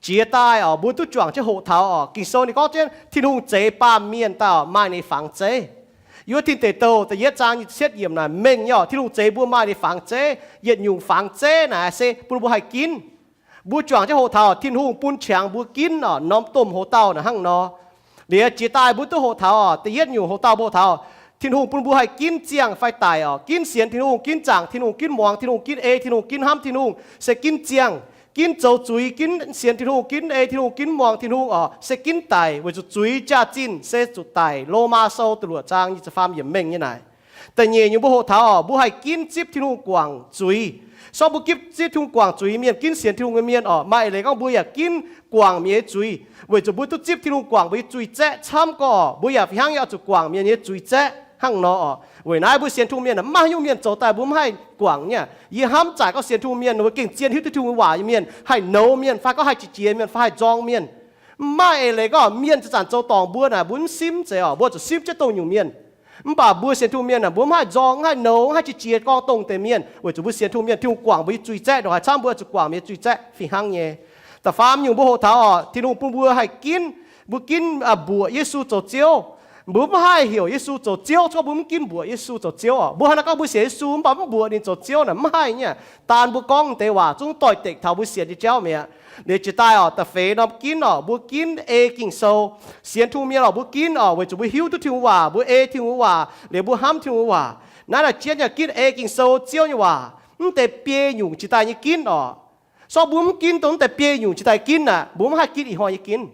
Jiex daaih oc, mbuo duqv juangc jienv hoqc taux oc, Ging-Sou ninh gorngv jienv Tin-Hungh zeix baamh mienh daaih oc, maaih ninh fangx zeiv. Yiem wuov Tin Deic Douh da'yietv zaang nyic ziepc cietv yiemc naaic mengh nyei oc, Tin-Hungh zeix mbuo maaih ninh fangx zeiv. Yietc nyungc fangx zeiv naaic se bun mbuo haih ginv. Mbuo juangc jienv hoqc taux Tin-Hungh bun qangx mbuo ginv oc, norm domh hoc-dauh naaic hnangv nor. Liuz jiex daaih mbuo duqv hoqc taux oc, da'yietv nyungc hoc-dauh mbuo hoqc taux Tin-Hungh bun mbuo haih ginv ziangh fai daic oc, ginv sienx Tin-Hungh, ginv zaangc Tin-Hungh, ginv muangx Tin-Hungh, ginv ei Tin-Hungh, ginv hnamv Tin-Hungh, se ginv ziangh, ginv zoux zuiz, ginv sienx Tin-Hungh, ginv ei Tin-Hungh, ginv muangx Tin-Hungh oc, se ginv daic, weic zuqc zuiz jaax-zinh se zuqc daic. Lomaa Sou da'luoqc zaang nyic ziepc faam yiemc mengh nyei naaic. Da'nyeic nyungc mbuo hoqc taux oc, mbuo haih ginv zipv Tin-Hungh guangc zuiz. Sortv mbuo ginv zipv Tin-Hungh guangc zuiz mienh, ginv sienx Tin-Hungh nyei mienh oc, maaih eix leiz gorngv mbuo yaac ginv guangc mienh nyei zuiz, weic zuqc mbuo duqv zipv Tin-Hungh guangc mbuo nyei zuiz zaeqv camv gorngv oc, mbuo yaac fih hnangv nyei oix zuqc guangc mienh nyei zuiz zaeqv hnangv nor oc. Weic naaiv mbuo sienx Tin-Hungh mienh maiv maaih haaix nyungc mienh zoux daaih mbuo mv haih guangc nyei. Yie hnamv zaqc gorngv sienx Tin-Hungh mienh, ninh mbuo gengh zien hiuv duqv Tin-Hungh waac nyei mienh, haih nouz mienh fai gorngv haih qiex jiez mienh fai haih nzorng mienh. Mv maaih eix leiz gorngv mienh zanc-zanc zoux dorngc mbuo naaic, mbuo mv simv zeiz oc, mbuo zuqc simv jienv dongh nyungc mienh. Mv baac mbuo sienx Tin-Hungh mienh naaic, mbuo mv haih nzorng, mv haih nouz, mv haih qiex jiez gorngv dongh deix mienh, weic zuqc mbuo sienx Tin-Hungh mienh, Tin-Hungh guangc mbuo nyei zuiz zaeqv, ndongc haaix camv mbuo zuqc guangc mienh nyei zuiz zaeqv fih hnangv nyei. Da'faam nyungc mbuo hoqc taux oc, Tin-Hungh bun mbuo haih ginv, mbuo ginv mbuoqc Yesu zoux Ziouv. Mbuo mv haih heuc Yesu zoux Ziouv, se gorngv mbuo mv ginv mbuoqc Yesu zoux Ziouv oc. Mbuo hnangv naaiv gorngv mbuo sienx Yesu mv baac mv mbuoqc ninh zoux Ziouv naaic, mv haih nyei. Daan mbuo gorngv deix waac zungv doix-dekc taux mbuo sienx nyei jauv mi'aqv. Liuz jiex daaih oc, da'feix norm ginv oc, mbuo ginv ei Ging-Sou. Sienx Tin-Hungh mienh oc, mbuo ginv oc, weic zuqc mbuo hiuv duqv Tin-Hungh waac, mbuo ei Tin-Hungh waac, liuz mbuo hnamv Tin-Hungh waac. Naaiv naaic jienv yaac ginv ei Ging-Sou, Ziouv nyei waac. Mv deix biei nyungc jiex daaih nyei ginv oc. Sortv mbuo mv ginv dongh mv deix biei nyungc jiex daaih ginv naaic, mbuo mv haih ginv ih hnoi nyei ginv.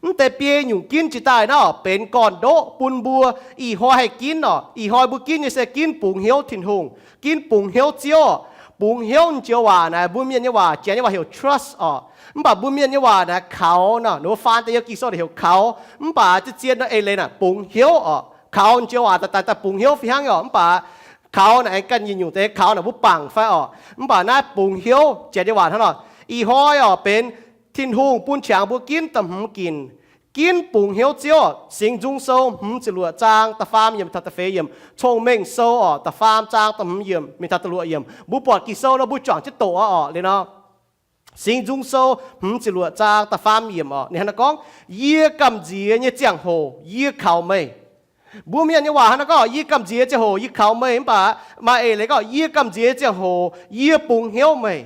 Mv deix biei nyungc ginv jiex daaih naaiv oc, benx gorn-ndoqv bun mbuo ih hnoi haih ginv oc. Ih hnoi mbuo ginv nyei se ginv bungx hnyouv Tin-Hungh, ginv bungx hnyouv Ziouv oc. Bungx hnyouv joux waac naaic, mbuo mienh nyei waac, janx nyei waac heuc trust oc. Mv baac mbuo mienh nyei waac naaic kaux nor, ninh mbuo faan deix yiem Ging-Sou naaic heuc kaux. Mv baac zien-zien nor eix leiz naaic bungx hnyouv oc. Kaux joux waac daaih daaih bungx hnyouv fih hnangv nyei oc. Mv baac kaux naaic aengx ganh nyungc deix kaux naaic mbuo bangc fai oc. Mv baac naaiv bungx hnyouv, janx nyei waac hnangv nor. Ih hnoi oc benx Tin-Hungh bun qangx mbuo ginv da'hmz ginc. Ginv bungx hnyouv Ziouv. Singx Nzung Sou hmz ziepc luoqc zaang da'faam yiemc taux da'feix yiemc. Cong-Mengh Sou oc, da'faam zaang da'hmz yiemc mingh taux da'luoqc yiemc. Mbuo buatc Ging-Sou nor mbuo juangc jienv doqc oc, liuz nor. Singx Nzung Sou hmz ziepc luoqc zaang da'faam yiemc oc, ninh hnangv naaiv gorngv, Yie gamh nziex nyei ziangh hoc yie kaux meih. Mbuo mienh nyei waac hnangv naaiv gorngv, Yie gamh nziex ziangh hoc yie kaux meih. Mv baac maaih eix leiz gorngv, Yie gamh nziex ziangh hoc yie bungx hnyouv meih.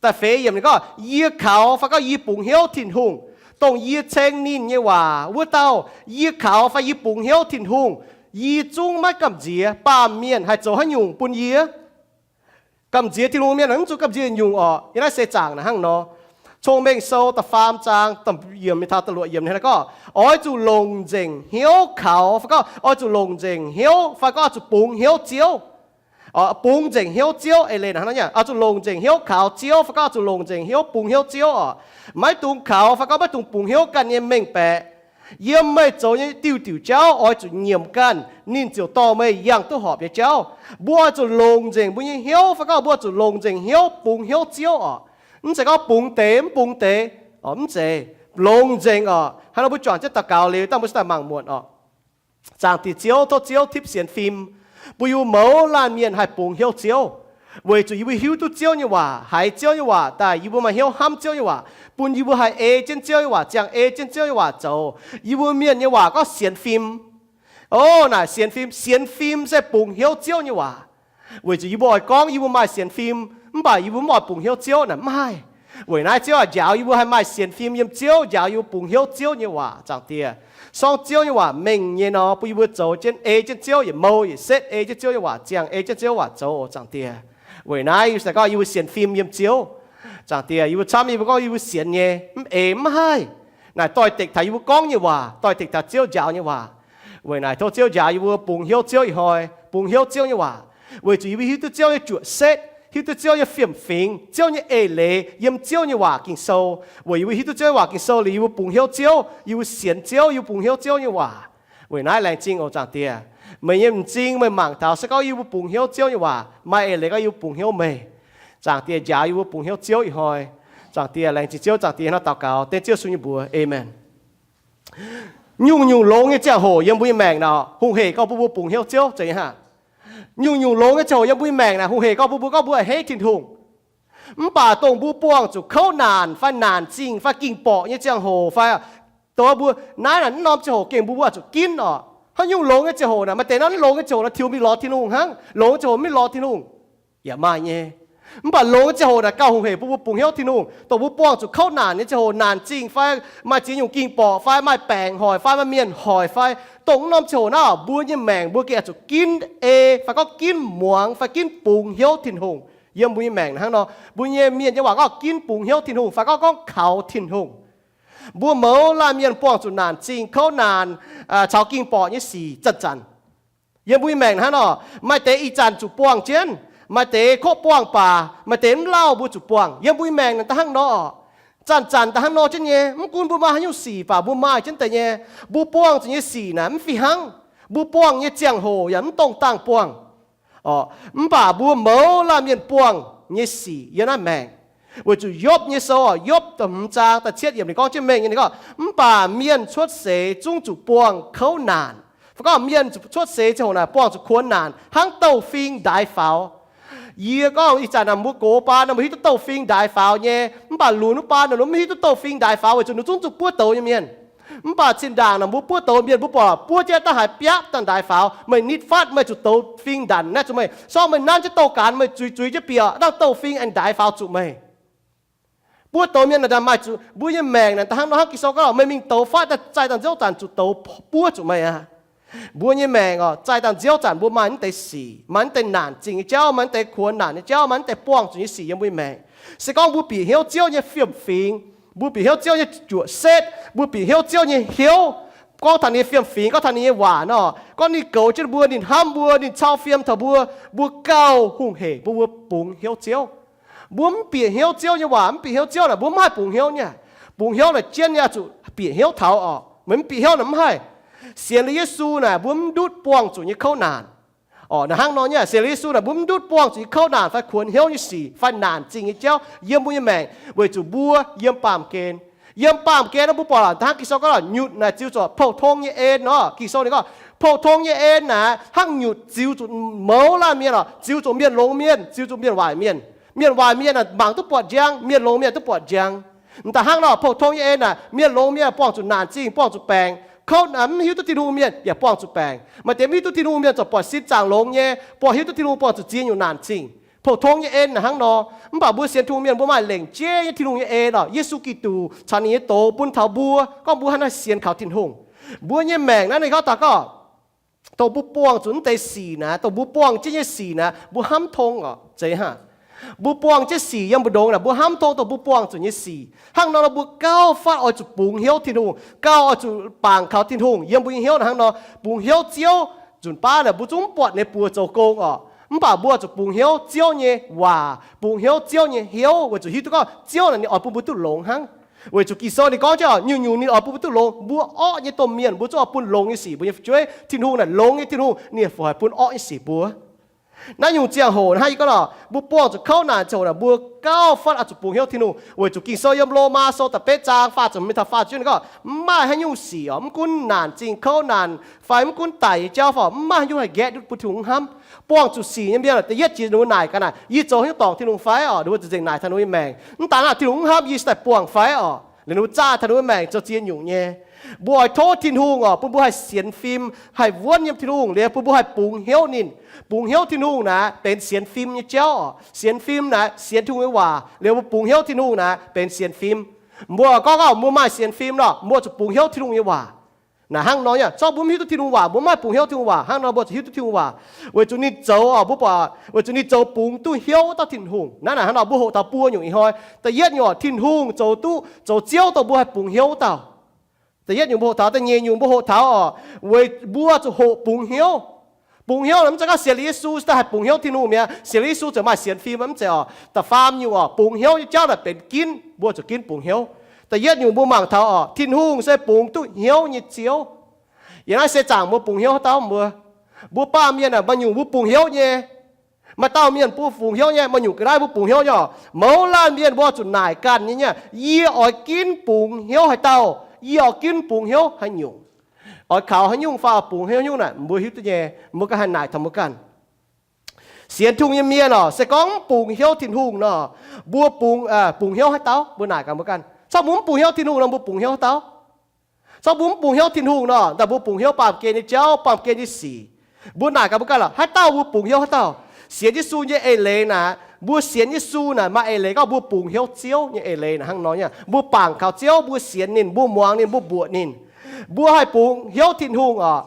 Da'feix yiemc ninh gorngv, Yie kaux fai gorngv yie bungx hnyouv Tin-Hungh, dongh yie ceng ninh nyei waac wuov dauh. Yie kaux fai yie bungx hnyouv Tin-Hungh, yie zungv maiv gamh nziex baamh mienh haih zoux haaix nyungc bun yie. Gamh nziex Tin-Hungh mienh mv zuqc gamh nziex nyungc oc. Yiem naaiv seix zaangc naaic hnangv nor. Cong-Mengh Sou da'faam zaang da'yiemc mingh taux da'luoqc yiemc hnangv naaiv gorngv, Oix zuqc longc nzengc hnyouv kaux fai gorngv oix zuqc longc nzengc hnyouv fai gorngv oix zuqc bungx hnyouv Ziouv. Bungx nzengc hnyouv Ziouv eix leiz hnangv naaiv, oix zuqc longc nzengc hnyouv kaux Ziouv fai gorngv oix zuqc longc nzengc hnyouv bungx hnyouv Ziouv oc. Maiv dungx kaux fai gorngv maiv dungx bungx hnyouv ganh nyei mengh baeqc. Yiem meih zoux nyei diuh diuc jauv oix zuqc nyiemc ganh, ninh ziouc dorh meih yangh duqv horpc nyei jauv. Mbuo oix zuqc longc nzengc mbuo nyei hnyouv fai gorngv mbuo oix zuqc longc nzengc hnyouv bungx hnyouv Ziouv oc. Mv zeiz gorngv bungx deix mv bungx deix, mv zeiz. Longc nzengc oc. Hnangv nor mbuo juangc jienv daux gaux liuz dangh mbuo se daaih mangc muonc oc. Zaangc Diex Ziouv, tov Ziouv tipv sienx fim, bun yie mbuo mouz laanh mienh haih bungx hnyouv Ziouv, weic zuqc yie mbuo hiuv duqv Ziouv nyei waac, haiz Ziouv nyei waac daaih yie mbuo maaih hnyouv hnamv Ziouv nyei waac, bun yie mbuo haih ei jienv Ziouv nyei waac, ziangh ei jienv Ziouv nyei waac zoux. Yie mbuo mienh nyei waac gorngv sienx fim. O, naaic sienx fim, sienx fim se bungx hnyouv Ziouv nyei waac. Weic zuqc yie mbuo oix gorngv yie mbuo maaih sienx fim, mv baac yie mbuo mv oix bungx hnyouv Ziouv naaic mv haih. Weic naaiv Ziouv aac, njaaux yie mbuo haih maaih sienx fim yiem Ziouv, njaaux yie mbuo bungx hnyouv Ziouv nyei waac, Zaangc Diex. Sorng Ziouv nyei waac mengh nyei nor, bun yie mbuo zoux jienv ei jienv Ziouv, yietc mou yietc setv ei jienv Ziouv nyei waac, ziangh ei jienv Ziouv waac zoux, Zaangc Diex. Weic naaiv yie se gorngv yie mbuo sienx fim yiem Ziouv, Zaangc Diex. Yie mbuo camv, yie mbuo gorngv yie mbuo sienx nyei, mv eix mv haih. Naaic doix-dekc taux yie mbuo gorngv nyei waac, doix-dekc taux Ziouv njaaux nyei waac. Weic naaic tov Ziouv njaaux yie mbuo bungx hnyouv Ziouv ih hnoi, bungx hnyouv Ziouv nyei waac. Weic zuqc yie mbuo hiuv duqv Ziouv nyei juoqc setv, hiuv duqv Ziouv nyei fiem-fingx, Ziouv nyei eix leiz yiem Ziouv nyei waac Ging-Sou. Weic yie mbuo hiuv duqv Ziouv nyei waac Ging-Sou liuz yie mbuo bungx hnyouv Ziouv, yie mbuo sienx Ziouv, yie mbuo bungx hnyouv Ziouv nyei waac. Weic naaiv laengz zingh oc, Zaangc Diex. Meih nyei m'zing meih mangc taux se gorngv yie mbuo bungx hnyouv Ziouv nyei waac, maaih eix leiz gorngv yie mbuo bungx hnyouv meih. Zaangc Diex njaaux yie mbuo bungx hnyouv Ziouv ih hnoi. Zaangc Diex, laengz zingh Ziouv, Zaangc Diex, hnangv daux gaux dengv Ziouv Yesu nyei mbuox, aamen. Nyungc-nyungc longx nyei ziangh hoc yiem mbuo nyei maengc naaic, hungh hec gorngv bun mbuo bungx hnyouv Ziouv zeiz nyei hnangv. Nyungc-nyungc longx nyei ziangh hoc yiem mbuo nyei maengc naaic, hungh hec gorngv bun mbuo gorngv mbuo a'hneiv Tin-Hungh. Mv baac dongh mbuo buangh zuqc kouv naanc fai naanc zingh fai ging-borqc nyei ziangh hoc fai, dongh mbuo naaiv naaic mv norm ziangh hoc gengh mbuo, mbuo oix zuqc ginv oc. Haaix nyungc longx nyei ziangh hoc naaic, maaih deix naaiv mv longx nyei ziangh hoc naaic tiux mingh lorz Tin-Hungh hnangv. Longx nyei ziangh hoc mv lorz Tin-Hungh yaac maaih nyei. Mv baac longx nyei ziangh hoc naaic gauh hungh hec bun mbuo bungx hnyouv Tin-Hungh. Dongh mbuo buangh zuqc kouv naanc nyei ziangh hoc, naanc zingh fai maaih ziex nyungc ging-borqc fai maaih baengc hoic fai maaih mienh hoic fai, dongh mv norm ziangh hoc naaic mbuo nyei maengc mbuo gengh oix zuqc ginv ei fai gorngv ginv muangx fai ginv bungx hnyouv Tin-Hungh. Yiem mbuo nyei maengc hnangv nor, mbuo nyei mienh nyei waac gorngv ginv bungx hnyouv Tin-Hungh fai gorngv, gorngv kaux Tin-Hungh. Mbuo mouz laanh mienh buangh zuqc naanc zingh, kouv naanc, caux ging-borqc nyei sic zanc-zanc. Yiem mbuo nyei maengc hnangv nor, maaih deix ih zanc zuqc buangh jienv, maaih deix kov buangh baac maaih deix mv lauh mbuo zuqc buangh. Yiem mbuo nyei maengc naaic da'hnangv nor oc. Zanc-zanc da'hnangv nor jienv nyei, mv gunv mbuo maaih haaix nyungc sic baac mbuo maaih jienv deix nyei. Mbuo buangh zuqc nyei sic naaic mv fih hnangv. Mbuo buangh nyei ziangh hoc yaac mv dongh dangh buangh. Mv baac mbuo mouz laanh mienh buangh nyei sic yiem naaiv maengc. Weic zuqc Yopv nyei sou, Yopv da'hmz zaang da'cietv yiemc ninh gorngv jienv mengh nyei, ninh gorngv, mv baac mienh cuotv seix zungv zuqc buangh kouv naanc. Fai gorngv mienh cuotv seix ziangh hoc naaic buangh zuqc kuonx naanc hnangv douh fing ndaix faaux. Yie gorngv ih zanc naaic mbuo gox baan naaic mbuo hiuv duqv douh fing ndaix faaux nyei, mv baac lunx wuov baan naaic mbuo mv hiuv duqv douh fing ndaix faaux weic zuqc ninh zungv zuqc buov douz nyei mienh. Mv baac zinh ndaangc naaic mbuo buov douz mienh mbuo buatc buov jienv daaih haaix biapv daaih ndaix faaux, meih nitv fatv meih zuqc douz fing ndanc naaiv zuqc meih, sorng meih nanv jienv douh gaax meih zuiz zuiz jienv bieqc dangh douh fing aengx ndaix faaux zuqc meih. Buov douz mienh naaic maaih zuqc mbuo nyei maengc naaic da'hnangv nor hnangv Ging-Sou gorngv meih mingh douz fatv daaih zaih dangh nziouv zanc zuqc douz buov zuqc meih aqv. Mbuo nyei maengc oc, zaih dangh nziouv zanc mbuo maaih mv deix sic, maaih mv deix naanc zingh nyei jauv, maaih mv deix kuonx naanc nyei jauv, maaih mv deix buangh zuqc nyei sic yiem mbuo nyei maengc. Se gorngv mbuo bieqc hnyouv Ziouv nyei fiem-fingx, mbuo bieqc hnyouv Ziouv nyei juoqc setv, mbuo bieqc hnyouv Ziouv nyei hnyouv, gorngv taux ninh nyei fiem-fingx, gorngv taux ninh nyei waac nor, gorngv ninh goux jienv mbuo, ninh hnamv mbuo, ninh cau fiem taux mbuo, mbuo gauh hungh hec bun mbuo bungx hnyouv Ziouv. Mbuo mv bieqc hnyouv Ziouv nyei waac, mv bieqc hnyouv Ziouv naaic mbuo mv haih bungx hnyouv nyei. Bungx hnyouv naaic jienv nyei oix zuqc bieqc hnyouv taux oc. Meih mv bieqc hnyouv naaic mv haih. Sienx liuz Yesu naaic mbuo mv ndutv buangh zuqc nyei kouv naanc. Oc, naaic hnangv nor nyei, sienx liuz Yesu naaic mbuo mv ndutv buangh zuqc nyei kouv naanc fai kuonx hnyouv nyei sic fai naanc zingh nyei jauv yiem mbuo nyei maengc weic zuqc mbuo yiem baamh gen. Yiem baamh gen naaic mbuo buatc da'hnangv Ging-Sou gorngv nyutc naaic ziux zuqc pou-tong nyei en nor. Ging-Sou ninh gorngv pou-tong nyei en naaic hnangv nyutc ziux zuqc mouz laanh mienh oc, ziux zuqc mienh longx mienh, ziux zuqc mienh waaic mienh. Mienh waaic mienh aah, mangc duqv buatc njang, mienh longx mienh duqv buatc njang. M'daaih hnangv nor, pou-tong nyei en aah, mienh longx mienh buangh zuqc naanc zingh, buangh zuqc baengc. Kouv naaic mv hiuv duqv Tin-Hungh mienh yaac buangh zuqc baengc. Maaih deix mv hiuv duqv Tin-Hungh mienh ziouc buatc sin zaangc longx nyei, buangh hiuv duqv Tin-Hungh buangh zuqc ziex nyungc naanc zingh. Pou-tong nyei en naaic hnangv nor. Mv baac mbuo sienx Tin-Hungh mienh mbuo maaih lengc jeiv nyei Tin-Hungh nyei en oc, Yesu Giduc caux ninh nyei doz bun taux mbuo, gorngv mbuo hnangv naaiv sienx kaux Tin-Hungh. Mbuo nyei maengc naaiv ninh gorngv daaih gorngv dongh mbuo buangh zuqc mv deix sic naaic, dongh mbuo buangh jienv nyei sic naaic, mbuo hnamv tong oc, zeiz hnangv. Mbuo buangh jienv sic yiem mbu'ndongx naaic, mbuo hnamv tong dongh mbuo buangh zuqc nyei sic. Hnangv nor, mbuo gauh fatv oix zuqc bungx hnyouv Tin-Hungh, gauh oix zuqc bangc kaux Tin-Hungh yiem mbuo nyei hnyouv naaic. Hnangv nor, bungx hnyouv Ziouv nzunc baav naaic mbuo zungv mv buatc ninh buoz zoux gong oc. Mv baac mbuo zuqc bungx hnyouv Ziouv nyei waac, bungx hnyouv Ziouv nyei hnyouv weic zuqc hiuv duqv gorngv Ziouv naaic ninh oix bun mbuo duqv longx hnangv. Weic zuqc Ging-Sou ninh gorngv jienv oc, nyungc-nyungc ninh oix bun mbuo duqv longx. Mbuo orqv nyei domh mienh mbuo zungv oix bun longx nyei sic mbuo nyei fu'jueiv. Tin-Hungh naaic longx nyei Tin-Hungh, ninh fih haiz bun orqv nyei sic mbuo. Naaiv nyungc ziangh hoc naaiv, yie gorngv oc, mbuo buangh zuqc kouv naanc ziangh hoc naaic, mbuo gauh fatv oix zuqc bungx hnyouv Tin-Hungh. Weic zuqc Ging-Sou yiem Lomaa Sou da'betv zaang faah ziepc hmz mingh taux faah ziepc juov ninh gorngv, mv maaih haaix nyungc sic oc, mv gunv naanc zingh kouv naanc fai mv gunv daic nyei jauv fai, mv maaih haaix nyungc haih nqaeqv ndutv bun Tin-Hungh mv hnamv. Buangh zuqc sic nyei mienh, da'yietv jiex ninh mbuo naaic gaax naaic, yie zoux haaix nyungc dorngc Tin-Hungh fai oc? Ninh mbuo za'gengh naaic taux ninh mbuo nyei maengc. Mv daaih naaic Tin-Hungh mv hnamv yie, se daaih buangh fai oc? Liuz ninh mbuo zaah taux ninh mbuo maengc zoux ziex nyungc nyei. Mbuo oix tov Tin-Hungh oc, bun mbuo haih sienx fim, haih wuonv yiem Tin-Hungh, liuz bun mbuo haih bungx hnyouv ninh. Bungx hnyouv Tin-Hungh naaic benx sienx fim nyei jauv oc. Sienx fim naaic sienx Tin-Hungh nyei waac, liuz mbuo bungx hnyouv Tin-Hungh naaic benx sienx fim. Mbuo gorngv oc, mbuo maaih sienx fim nor, mbuo zuqc bungx hnyouv Tin-Hungh nyei waac. Naaic hnangv nor nyei, zorqv mbuo mv hiuv duqv Tin-Hungh waac, mbuo mv haih bungx hnyouv Tin-Hungh waac. Hnangv nor mbuo zuqc hiuv duqv Tin-Hungh waac, weic zuqc ninh zoux oc, mbuo buatc, weic zuqc ninh zoux bungx duqv hnyouv wuov dauh Tin-Hungh. Naaiv naaic hnangv nor mbuo hoqc taux buo nyungc ih hnoi. Da'yietv nyungc oc, Tin-Hungh zoux duqv, zoux Ziouv dongh mbuo haih bungx hnyouv wuov dauh. Da'yietv nyungc mbuo hoqc taux. Da'nyeic nyungc mbuo hoqc taux oc, weic mbuo zuqc hoqc bungx hnyouv. Bungx hnyouv mv zeiz gorngv sienx liuz Yesu daaih haih bungx hnyouv Tin-Hungh mi'aqv, sienx liuz Yesu ziouc maaih sienx fim mv zeiz oc. Da'faam nyungc oc, bungx hnyouv nyei jauv naaic benx ginv, mbuo zuqc ginv bungx hnyouv. Da'yietv nyungc mbuo mangc taux oc, Tin-Hungh se bungx duqv hnyouv nyei Ziouv. Yiem naaiv seix zaangc mbuo bungx hnyouv haaix dauh mbuo? Mbuo baamh mienh aah, maaih nyungc mbuo bungx hnyouv nyei. Maaih dauh mienh mbuo bungx hnyouv nyei, maaih nyungc ga'naaiv mbuo bungx hnyouv nyei oc. Mouz laanh mienh mbuo zuqc naaic ganh nyei, yie oix ginv bungx hnyouv haaix dauh, yie oix ginv bungx hnyouv haaix nyungc. Oix kaux haaix nyungc fai oix bungx hnyouv haaix nyungc naaic mbuo hiuv duqv nyei, mbuo ganh haih naaic taux mbuo ganh. Sienx Tin-Hungh nyei mienh oc, se gorngv mv bungx hnyouv Tin-Hungh nor, mbuo bungx, bungx hnyouv haaix dauh? Mbuo naaic gaax mbuo ganh, se gorngv mbuo mv bungx hnyouv Tin-Hungh nor, mbuo bungx hnyouv haaix dauh? Se gorngv mbuo mv bungx hnyouv Tin-Hungh nor, daaih mbuo bungx hnyouv baamh gen nyei jauv, baamh gen nyei sic. Mbuo naaic gaax mbuo ganh lorqc, haaix dauh mbuo bungx hnyouv haaix dauh? Sienx Yesu nyei eix leiz naaic, mbuo sienx Yesu naaic maaih eix leiz gorngv mbuo bungx hnyouv Ziouv nyei eix leiz naaic hnangv nor nyei. Mbuo bangc kaux Ziouv, mbuo sienx ninh, mbuo muangx ninh, mbuo mbuoqc ninh. Mbuo haih bungx hnyouv Tin-Hungh oc.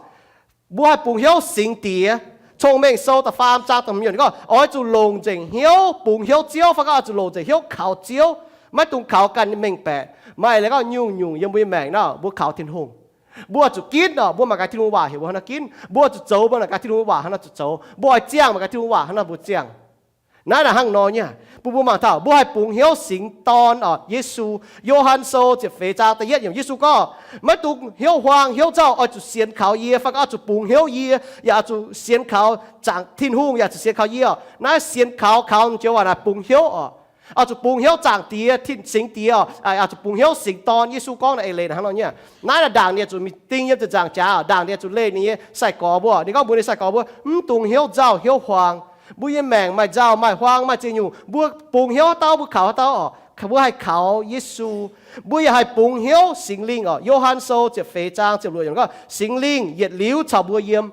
Mbuo haih bungx hnyouv Singx Diex. Cong-Mengh Sou da'faam zaang da'hmz yiemc gorngv, oix zuqc longc nzengc hnyouv bungx hnyouv Ziouv, fai gorngv oix zuqc longc nzengc hnyouv kaux Ziouv. Maiv dungx kaux ganh nyei mengh baeqc. Maaih eix leiz gorngv nyungc-nyungc yiem mbuo nyei maengc nor, mbuo kaux Tin-Hungh, mbuo oix zuqc ginv oc, mbuo mangc gaax Tin-Hungh waac heuc mbuo haaix nor ginv. Mbuo oix zuqc zoux, mbuo mangc gaax Tin-Hungh waac haaix nor zuqc zoux. Mbuo oix ziangh, mangc gaax Tin-Hungh waac haaix nor mbuo ziangh. Naaiv naaic hnangv nor nyei. Bun mbuo mangc taux mbuo haih bungx hnyouv Singx Dorn oc, Yesu. Yo^han Sou ziepc feix zaang da'yietv yiemc Yesu gorngv, maiv dungx hnyouv huaang hnyouv nzauh, oix zuqc sienx kaux yie, fai gorngv oix zuqc bungx hnyouv yie, yaac oix zuqc sienx kaux zaangc Tin-Hungh, yaac zuqc sienx kaux yie oc. Naaiv sienx kaux, kaux joux waac naaic bungx hnyouv oc. Oix zuqc bungx hnyouv Zaangc Diex, Tin, Singx Diex oc. Oix zuqc bungx hnyouv Singx Dorn. Yesu gorngv naaiv eix leiz hnangv nor nyei. Naaiv naaic ndaangc ninh zuqc mingh ding yiem ziepc nzaangc jaax, ndaangc ninh zuqc leih ninh nyei sai-gorx mbuo. Ninh gorngv mbuox ninh sai-gorx mbuo, mv dungx hnyouv nzauh hnyouv huaang. Mbuo nyei maengc maaih nzauh maaih huaang, maaih ziex nyungc. Mbuo bungx hnyouv haaix dauh, mbuo kaux haaix dauh oc, mbuo haih kaux Yesu. Mbuo yaac haih bungx hnyouv Singx Lingh oc. Yo^han Sou ziepc feix zaang ziepc luoqc yiemc gorngv, Singx Lingh yietc liuz caux mbuo yiem.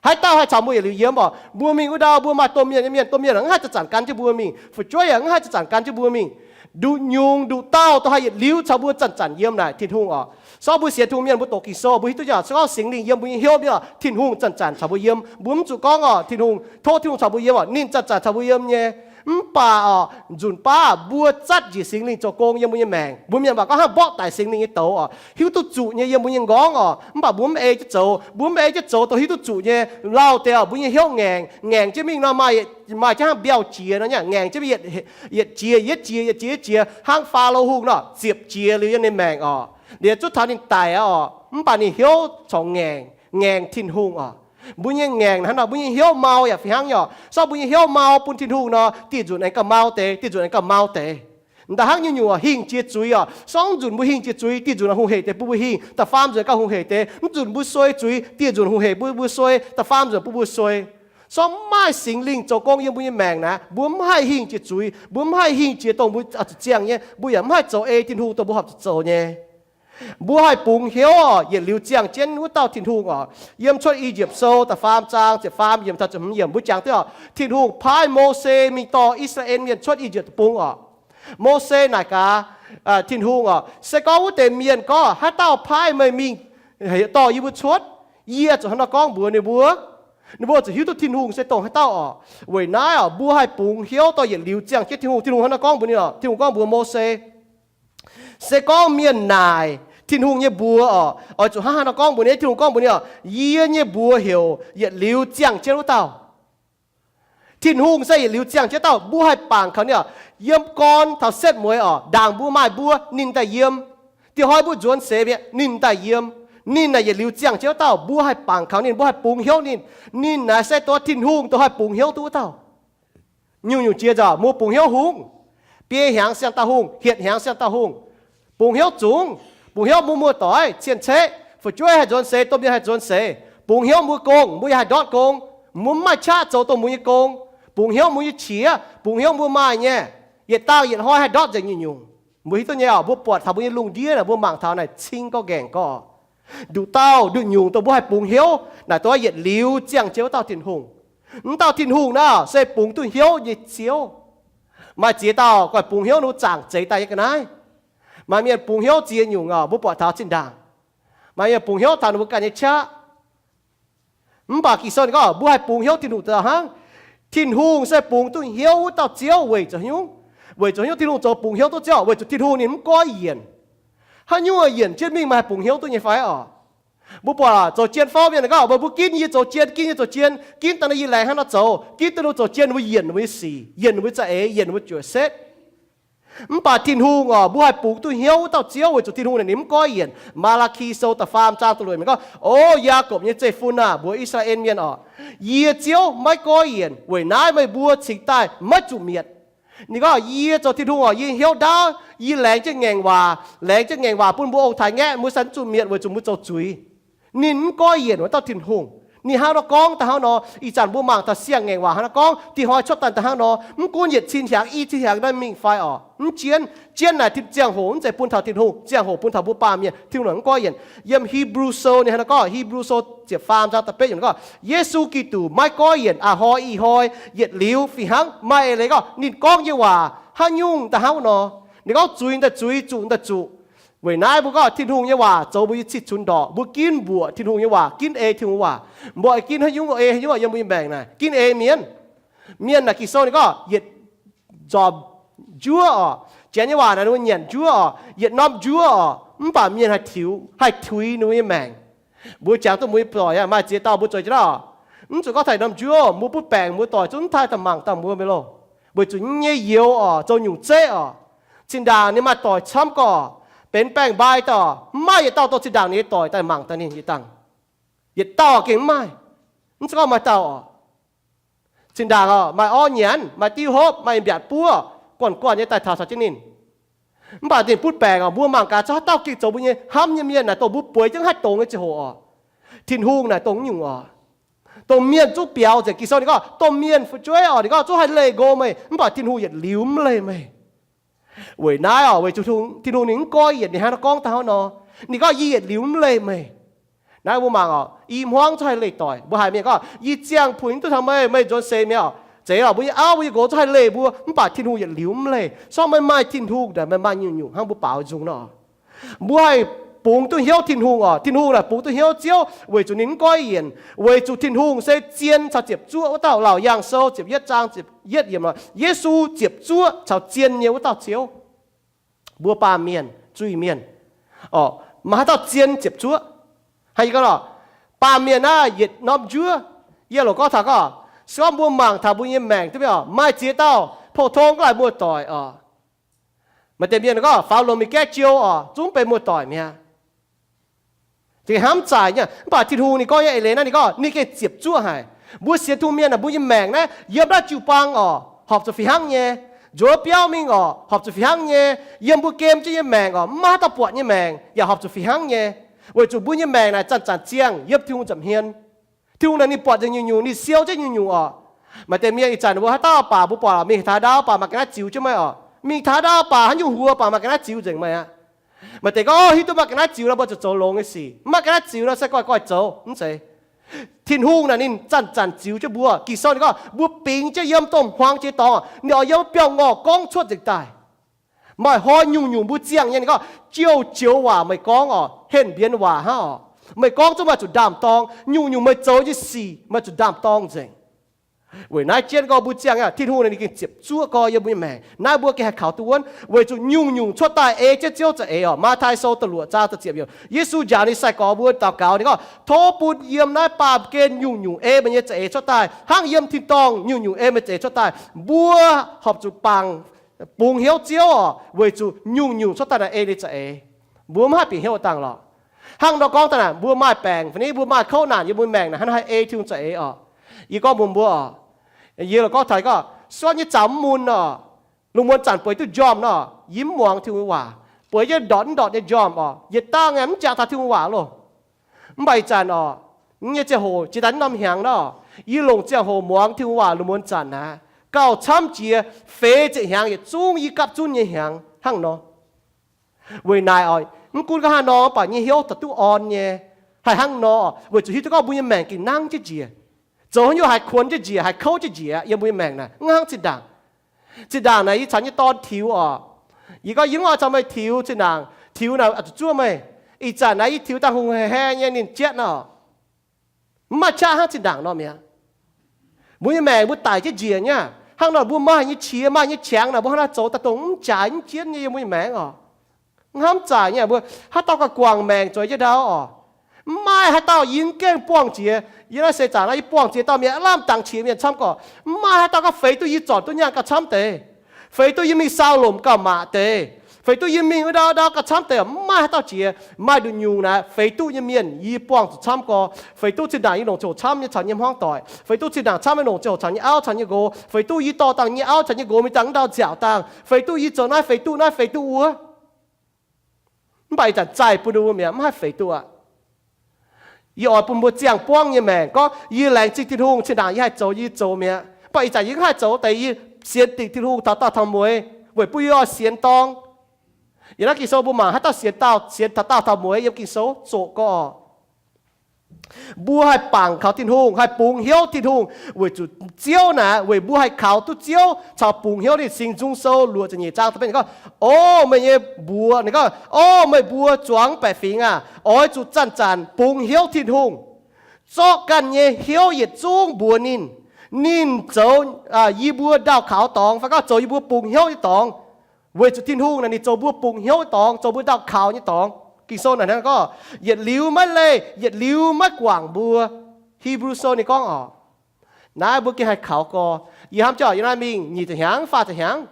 Haaix dauh haih caux mbuo yietc liuz yiem oc? Mbuo mingh wuov ndau mbuo maaih domh mienh nyei mienh, domh mienh mv haih zanc-zanc gan jienv mbuo mingh. Fu'jueiv yaac mv haih zanc-zanc gan jienv mbuo mingh. Nduqc nyungc nduqc dauh, dauh haih yietc liuz caux mbuo zanc-zanc yiem naaic Tin-Hungh oc. Se gorngv mbuo sienx Tin-Hungh mienh, mbuo doqc Ging-Sou, mbuo hiuv duqv nyei oc, se gorngv Singx Lingh yiem mbuo nyei hnyouv mienh oc, Tin-Hungh zanc-zanc caux mbuo yiem. Mbuo mv zuqc gorngv oc, Tin-Hungh, tov Tin-Hungh caux mbuo yiem oc, ninh zanc-zanc caux mbuo yiem nyei. Mv baac oc, nzunc baav mbuo zatv njiec Singx Lingh zoux gong yiem mbuo nyei maengc. Mbuo mienh mv baac gorngv hnangv mborqv daic Singx Lingh nyei douz oc, hiuv duqv zuqc nyei yiem mbuo nyei nqorngv oc. Mv baac mbuo mv ei jienv zoux, mbuo mv ei jienv zoux dongh hiuv duqv zuqc nyei. Lauh deix oc, mbuo nyei hnyouv ngaengc, ngaengc jienv mingh nor maaih, maaih jienv hnangv mbiauh jiex nor nyei, ngaengc jienv mingh, yietc jiex yietc jiex, yietc jiex yietc jiex, hnangv Faalo Hungh nor, ziepc jiex liuz yiem ninh maengc oc. Liuz zuqc taux ninh daic aqv oc, mv baac ninh hnyouv corc ngaengc, ngaengc Tin-Hungh oc. Mbuo nyei ngaengc hnangv nor, mbuo nyei hnyouv mau yaac fih hnangv nyei oc. Se gorngv mbuo nyei hnyouv mau bun Tin-Hungh nor, dieh nzunc aengx gauh mau deix, dieh nzunc aengx gauh mau deix. M'daaih hnangv nyungc-nyungc oc, hingh jiex zuiz oc. Se gorngv nzunc mbuo hingh jiex zuiz, dieh nzunc hungh heic deix bun mbuo hingh, da'faam nzunc gauh hungh heic deix. Mv nzunc mbuo suei zuiz, dieh nzunc hungh heic mbuo, mbuo suei, da'faam nzunc bun mbuo suei. Se gorngv mv maaih Singx Lingh zoux gong yiem mbuo nyei maengc naaic, mbuo mv haih hingh jiex zuiz, mbuo mv haih hingh jiex dongh mbuo oix zuqc ziangh nyei, mbuo yaac mv haih zoux ei Tin-Hungh dongh mbuo horpc zuqc zoux nyei. Mbuo haih bungx hnyouv oc, yietc liuz ziangh jienv wuov dauh Tin-Hungh oc. Yiem Cuotv I^yipv Sou da'faam zaang ziepc faam yiemc taux ziepc hmz yiemc mbuo jangx duqv oc, Tin-Hungh paaiv Mose mingh dorh I^saa^laa^en Mienh cuotv I^yipv Deic-Bung oc. Mose naaic gaax Tin-Hungh oc, se gorngv wuov deix mienh gorngv, haaix dauh paaiv meih mingh dorh yie mbuo cuotv? Yie zuqc hnangv nor gorngv mbuox ninh mbuo, ninh mbuo zuqc hiuv duqv Tin-Hungh se dongh haaix dauh oc. Weic naaiv oc, mbuo haih bungx hnyouv dorh yietc liuz ziangh jienv Tin-Hungh. Tin-Hungh hnangv nor gorngv mbuox ninh oc, Tin-Hungh gorngv mbuox Mose, se gorngv mienh naaic Tin-Hungh nyei mbuox oc, oix zuqc hnangv haaix nor gorngv mbuox ninh. Tin-Hungh gorngv mbuox ninh oc, yie nyei mbuox heuc yietc liuz ziangh jienv wuov dauh. Tin-Hungh se yietc liuz ziangh jienv dauh, mbuo haih bangc kaux ninh oc. Yiem gorn taux setv mueiz oc, ndaangc mbuo maaih mbuo, ninh daaih yiem. Dieh hnoi mbuo nzuonx seix mi'aqv, ninh daaih yiem. Ninh naaic yietc liuz ziangh jienv wuov dauh, mbuo haih bangc kaux ninh, mbuo haih bungx hnyouv ninh. Ninh naaic se dongh Tin-Hungh dongh haih bungx hnyouv duqv wuov dauh. Nyungc-nyungc jiex nzauc, mbuo bungx hnyouv hungh, biei hnyangx siang-dauh hungh, hietc hnyangx siang-dauh hungh, bungx hnyouv zungx, bungx hnyouv mbuo muoz-doic, cien-ceqv, fu'jueiv haih nzuonx seix, domh mienh haih nzuonx seix, bungx hnyouv mbuo gong, mbuo yaac haih ndortv gong. Mbuo mv maaih qaqv zoux dongh mbuo nyei gong. Bungx hnyouv mbuo nyei qiex, bungx hnyouv mbuo maaih nyei, yietc dangh yietc hnoi haih ndortv nzengc nyungc-nyungc. Mbuo hiuv duqv nyei oc, mbuo buatc taux mbuo nyei lungh ndiev naaic, mbuo mangc taux naaic cing gorngv ngaengc gorqv. Nduqc dauh nduqc nyungc dongh mbuo haih bungx hnyouv naaic, dongh yietc liuz ziangh jienv wuov dauh Tin-Hungh. Mv dauh Tin-Hungh naaic se bungx duqv hnyouv nyei Ziouv. Maaih ziex dauh goiv bungx hnyouv ninh mbuo zaangc zeix daaih nyei ga'naaiv. Maaih mienh bungx hnyouv ziex nyungc oc, mbuo buatc taux zinh ndaangc. Maaih mienh bungx hnyouv taux ninh mbuo ganh nyei qaqv. Mv baac Ging-Sou ninh gorngv mbuo haih bungx hnyouv Tin-Hungh daaih hnangv. Tin-Hungh se bungx duqv hnyouv wuov dauh Ziouv weic zuqc hnyouv, weic zuqc hnyouv Tin-Hungh zoux bungx hnyouv duqv Ziouv, weic zuqc Tin-Hungh ninh mv goiv yienc. Haaix nyungc yienc jienv mingh maaih haih bungx hnyouv duqv nyei fai oc? Mbuo buatc zoux jien fouv mienh gorngv, mbuo ginv yie zoux jien, ginv yie zoux jien, ginv daaih nor yie laengz hnangv nor zoux, ginv daaih nor zoux jien, mbuo yienc mbuo nyei sic, yienc mbuo za'eix, yienc mbuo juoqc setv. Mv baac Tin-Hungh oc, mbuo haih bungx duqv hnyouv wuov dauh Ziouv weic zuqc Tin-Hungh naaic ninh mv goiv yienc. Maa^laa^ki Sou da'faam zaang da'luoqc mienh gorngv, O Yaakopv nyei zeiv-fun aah, mbuox I^saa^laa^en Mienh oc, yie Ziouv maiv goiv yienc. Weic naaiv meih mbuo cingx daaih maiv zuqc mietc. Ninh gorngv, yie zoux Tin-Hungh oc, yie hnyouv ndaauv, yie laengz jienv ngaengc waac, laengz jienv ngaengc waac bun mbuo ong-taaix ngaeqv, mbuo sai mv zuqc mietc weic zuqc mbuo zoux zuiz. Ninh mv goiv yienc wuov dauh Tin-Hungh. Ninh hnangv nor gorngv daaih hnangv nor. Ih zanc mbuo mangc taux siang-ngaengc waac hnangv nor gorngv, dinh hnoi cuotv daaih daaih hnangv nor. Mv gunv yietc cin hiaangx, i cin hiaangx naaiv mingh fai oc, mv jienv. Jienv naaic ziangh hoc mv zeiz bun taux Tin-Hungh, ziangh hoc bun taux mbuo baamh mienh. Tin-Hungh mv goiv yienc. Yiem Hipv^lu Sou ninh hnangv nor gorngv, Hipv^lu Sou ziepc faam zaang da'betv yiemc gorngv, Yesu Giduc maiv goiv yienc a'hnoi ih hnoi, yietc liuz fih hnangv, maaih eix leiz gorngv ninh gorngv nyei waac haaix nyungc daaih hnangv nor. Ninh gorngv zuiz daaih zuiz, zuqc daaih zuqc. Weic naaiv mbuo gorngv Tin-Hungh nyei waac zoux mbuo nyei cih cunx ndorqc. Mbuo ginv mbuoqc Tin-Hungh nyei waac, ginv ei Tin-Hungh waac. Mbuo ginv haaix nyungc ei haaix nyungc yiem mbuo nyei maengc naaic, ginv ei mienh. Mienh naaic Ging-Sou ninh gorngv yietc nzormc njuov oc. Janx nyei waac naaic ninh mbuo nyanc njuov oc, yietc norm njuov oc. Mv baac mienh haih tiux, haih tuix ninh mbuo nyei maengc. Mbuo jangx duqv mbuo nyei doic aqv, maaih ziex dauh mbuo zueiz jienv oc. Mv zuqc gorngv taaih norm njuov, mbuo butv baengc mbuo doic zungv mv taaih daaih mangc dauh mbuo mienh loh. Weic zuqc nyei youz oc, zoux nyungc zeqv oc. Zinh ndaangc ninh maaih doic camv gorqv, benx baeng-mbai dauh, mv maaih yietc dauh dorh zinh ndaangc ninh nyei doic daaih mangc daaih ninh yietc dangh. Yietc dauh gengh mv maaih. Mv zuqc gorngv maaih dauh oc. Zinh ndaangc oc, maaih orv nyanc, maaih diuv hopv, maaih mbiaatc buov, guanh guanh nyei daaih taux caux jienv ninh. Mv baac ninh butv baengc oc, mbuo mangc gaax, zungv haaix dauh gengh zoux mbuo nyei hnamv nyei mienh naaic, dongh mbuo bueix jienv haih dongz nyei ziangh hoc oc. Tin-Hungh naaic dongh nyungc oc. Dongh mienh zungv biaux nzengc. Ging-Sou ninh gorngv, dongh mienh fu'jueiv oc, ninh gorngv zungv haih leih nqox meih, mv baac Tin-Hungh yietc liuz mv leih meih. Weic naaiv oc, weic zuqc Tin-Hungh ninh mv goiv yienc, ninh hnangv nor gorngv daaih hnangv nor. Ninh gorngv, yie yietc liuz mv leih meih. Naaiv mbuo mangc oc, i hmuangv zungv haih leih doic. Mbuo haiz mienh gorngv, yie ziangh puix duqv taux meih, meih nzuonx seix mi'aqv oc. Zeiz oc, mbuo nyei auv, mbuo nyei nqox zungv haih leih mbuo, mv baac Tin-Hungh yietc liuz mv leih. Se gorngv meih maaih Tin-Hungh naaic, meih maaih nyungc-nyungc hnangv mbuo baaux nzung nor. Mbuo haih bungx duqv hnyouv Tin-Hungh oc. Tin-Hungh naaic bungx duqv hnyouv Ziouv weic zuqc ninh mv goiv yienc, weic zuqc Tin-Hungh se zien caux ziepc zuoqv wuov dauh. Laauc Yaangh Sou ziepc yietv zaang ziepc yietv yiemc oc, Yesu ziepc zuoqv caux zien nyei wuov dauh Ziouv. Mbuo baamh mienh, zuiz-mienh oc, maaih haaix dauh zien ziepc zuoqv? Haaix, yie gorngv oc, baamh mienh naaiv yietc norm njuov. Yie loc gorngv taux gorngv, se gorngv mbuo mangc taux mbuo nyei maengc duqv mienh oc, maaih ziex dauh pou-tong gaax laaix muoz-doic oc. Maaih deix mienh gorngv faaux lomc mingh gaeqv jiou oc, zungv benx muoz-doic mi'aqv. Za'gengh hnamv zaaic nyei. Mv baac Tin-Hungh ninh gorngv nyei eix leiz naaiv, ninh gorngv ninh gengh ziepc zuoqv haic. Mbuo sienx Tin-Hungh mienh naaic, mbuo nyei maengc naaiv yiem naaiv jiu-baang oc, horpc zuqc fih hnangv nyei. Nzuonx biauv mingh oc, horpc zuqc fih hnangv nyei. Yiem mbuo gem jienv nyei maengc oc, mv maaih haaix dauh buatc nyei maengc yaac horpc zuqc fih hnangv nyei. Weic zuqc mbuo nyei maengc naaic zanc-zanc ziangh yiem Tin-Hungh nza'hmien. Tin-Hungh naaic ninh buatc nzengc nyungc-nyungc, ninh siou jienv nyungc-nyungc oc. Maaih deix mienh ih zanc mbuo haaix dauh baac mbuo buatc oc, mingh taux haaix ndau baac maaih ga'naaiv ziux jienv meih oc. Mingh taux haaix ndau baac haaix nyungc huox baac maaih ga'naaiv ziux nzengc meih aqv. Maaih deix gorngv, o, hiuv duqv maaih ga'naaiv ziux nor mbuo zuqc zoux longx nyei sic. Mv maaih ga'naaiv ziux nor se goiv-goiv zoux, mv zeiz. Tin-Hungh naaic ninh zanc-zanc ziux jienv mbuo. Ging-Sou ninh gorngv mbuo bingx jienv yiem domh hmuangx jiex dorngx, ninh oix yiem biauv-ngorh gorngv cuotv nzengc daaih. Maaih hnoi nyungc-nyungc mbuo ziangh nyei, ninh gorngv, jouh joux waac meih gorngv oc, henh mbienx waac hnangv oc, meih gorngv zungv maaih zuqc ndaam-dorng. Nyungc-nyungc meih zoux nyei sic maaih zuqc ndaam-dorng nzengc. Weic naaiv jienv gorngv mbuo ziangh nyei, Tin-Hungh ninh gengh ziepc zuoqv gorx yiem mbuo nyei maengc. Naaiv mbuo gengh haih kaux duqv wuonv, weic zuqc nyungc-nyungc cuotv daaih ei jienv Ziouv za'eix oc. Matv^taai Sou da'luoqc zaang da'ziepc yiemc, Yesu njaaux ninh sai-gorx mbuo daux gaux, ninh gorngv, tov bun yiem naaiv baamh gen nyungc-nyungc ei meih nyei za'eix cuotv daaih, hnangv yiem tin-dorngh nyungc-nyungc ei meih za'eix cuotv daaih. Mbuo horpc zuqc bangc, bungx hnyouv Ziouv oc, weic zuqc nyungc-nyungc cuotv daaih naaic ei ninh za'eix. Mbuo mv haih bieqc hnyouv dangh lorqc. Hnangv nor gorngv daaih naaic, mbuo maaih baengc fai ni, mbuo maaih kouv naanc yiem mbuo maengc naaic, hnangv naaiv haih ei Tin-Hungh za'eix oc. Yie gorngv mbuox mbuo oc, yie loc gorngv taux gorngv, se gorngv nyei zaux mv mun nor, lungh muonz zanc bueix duqv njormh nor, yie mv muangx Tin-Hungh waac, bueix jienv ndortv mv ndortv nyei njormh oc, yietc dangh aeqv, mv jangx taux Tin-Hungh waac loh. Mv baac ih zanc oc, nyei ziangh hoc jiex daaih norm hnyangx nor, yie longc ziangh hoc muangx Tin-Hungh waac lungh muonz zanc aqv, gauh camv jiex feix ziepc hnyangx yietc zungv yie gapv zunv nyei hnyangx hnangv nor. Weic naaic oc, mv gunv gorngv hnangv nor, mv baac nyei hnyouv daaih duqv orn nyei. Haih hnangv nor, weic zuqc hiuv duqv gorngv mbuo nyei maengc gengh nangv jienv njiec, zoux haaix nyungc haiz kuonx jienv njiec, haiz kouv jienv njiec yiem mbuo nyei maengc naaic, mv hnangv zinh ndaangc. Zinh ndaangc naaic yie caux nyei dorn tiux oc. Yie gorngv, yie mv oix caux meih tiux zinh ndaangc, tiux naaic oix zuqc zuov meih. Ih zanc naaic yie tiux dangh hungh haic nyei ninh jatv nor, mv maaih qaqv hnangv zinh ndaangc nor mi'aqv. Mbuo nyei maengc mbuo daic jienv njiec nyei aqv. Hnangv nor mbuo maaih nyei qiex maaih nyei qangx naaic, mbuo hnangv naaiv zoux daaih dongh mv jaaix mv jienv nyei yiem mbuo nyei maengc oc. Mv hnamv zaaic nyei, mbuo haaix dauh gauh guangc maengc zueiz jienv ndau oc. Mv maaih haaix dauh yie mv gaengh buangh jiex. Yie naaiv seix zaangc naaiv yie buangh jiex dauh mienh, aav lamh dangx qiex mienh camv gorqv, mv maaih haaix dauh gauh feix duqv yie zornc duqv nyaanh gauh camv deix, feix duqv yie mingh sau lomc gauh maac deix, feix duqv yie mingh wuov ndau ndau gauh camv deix, mv maaih haaix dauh jiex. Maaih nduqc nyungc naaiv feix duqv nyei mienh yie buangh zuqc camv gorqv, feix duqv zinh ndaangc yie longc ziangh hoc camv nyei caux nyei hmuangv doic, feix duqv zinh ndaangc camv nyei longc ziangh hoc caux nyei auv caux nyei nqox, feix duqv yie dorh dangh nyei auv caux nyei nqox mingh dangh wuov ndau nziaauc dangh, feix duqv yie zoux naaiv feix duqv naaiv feix duqv wuov. Mv baac ih zanc zaih bun mbuo mi'aqv, mv haih feix duqv aqv. Yie oix bun mbuo ziangh buangv nyei maengc. Gorngv yie laengz zingh Tin-Hungh, zinh ndaangc yie haih zoux yie zoux mi'aqv. Mv baac ih zanc yie mv haih zoux deix, yie sienx dingc Tin-Hungh taux daauh taux mueiz weic bun yie oix sienx dorng. Yiem naaiv Ging-Sou mbuo mangc haaix dauh sienx daauh, sienx taux daauh taux mueiz yiem Ging-Sou zoqc gorx. Mbuo haih bangc kaux Tin-Hungh, haih bungx hnyouv Tin-Hungh weic zuqc Ziouv naaic, weic mbuo haih kaux duqv Ziouv caux bungx hnyouv ninh. Singx Nzung Sou luoqc ziepc nyeic zaang da'betv ninh gorngv, O meih nyei mbuox, ninh gorngv, O meih mbuo zuangx baeqc fingx aah! Oix zuqc zanc-zanc bungx hnyouv Tin-Hungh, zorqv ganh nyei hnyouv yietc zungv mbuox ninh. Ninh zoux yie mbuo ndaauh kaux dorngx, fai gorngv zoux yie mbuo bungx hnyouv nyei dorngx. Weic zuqc Tin-Hungh naaic ninh zoux mbuo bungx hnyouv nyei dorngx, zoux mbuo ndaauh kaux nyei dorngx. Ging-Sou naaic hnangv gorngv, yietc liuz maiv leih, yietc liuz maiv guangc mbuo. Hipv^lu Sou ninh gorngv oc, naaiv mbuo gengh haih kaux gorx. Yie hnamv jienv yiem naaiv mingh nyic ziepc hnyangx, faah ziepc hnyangx,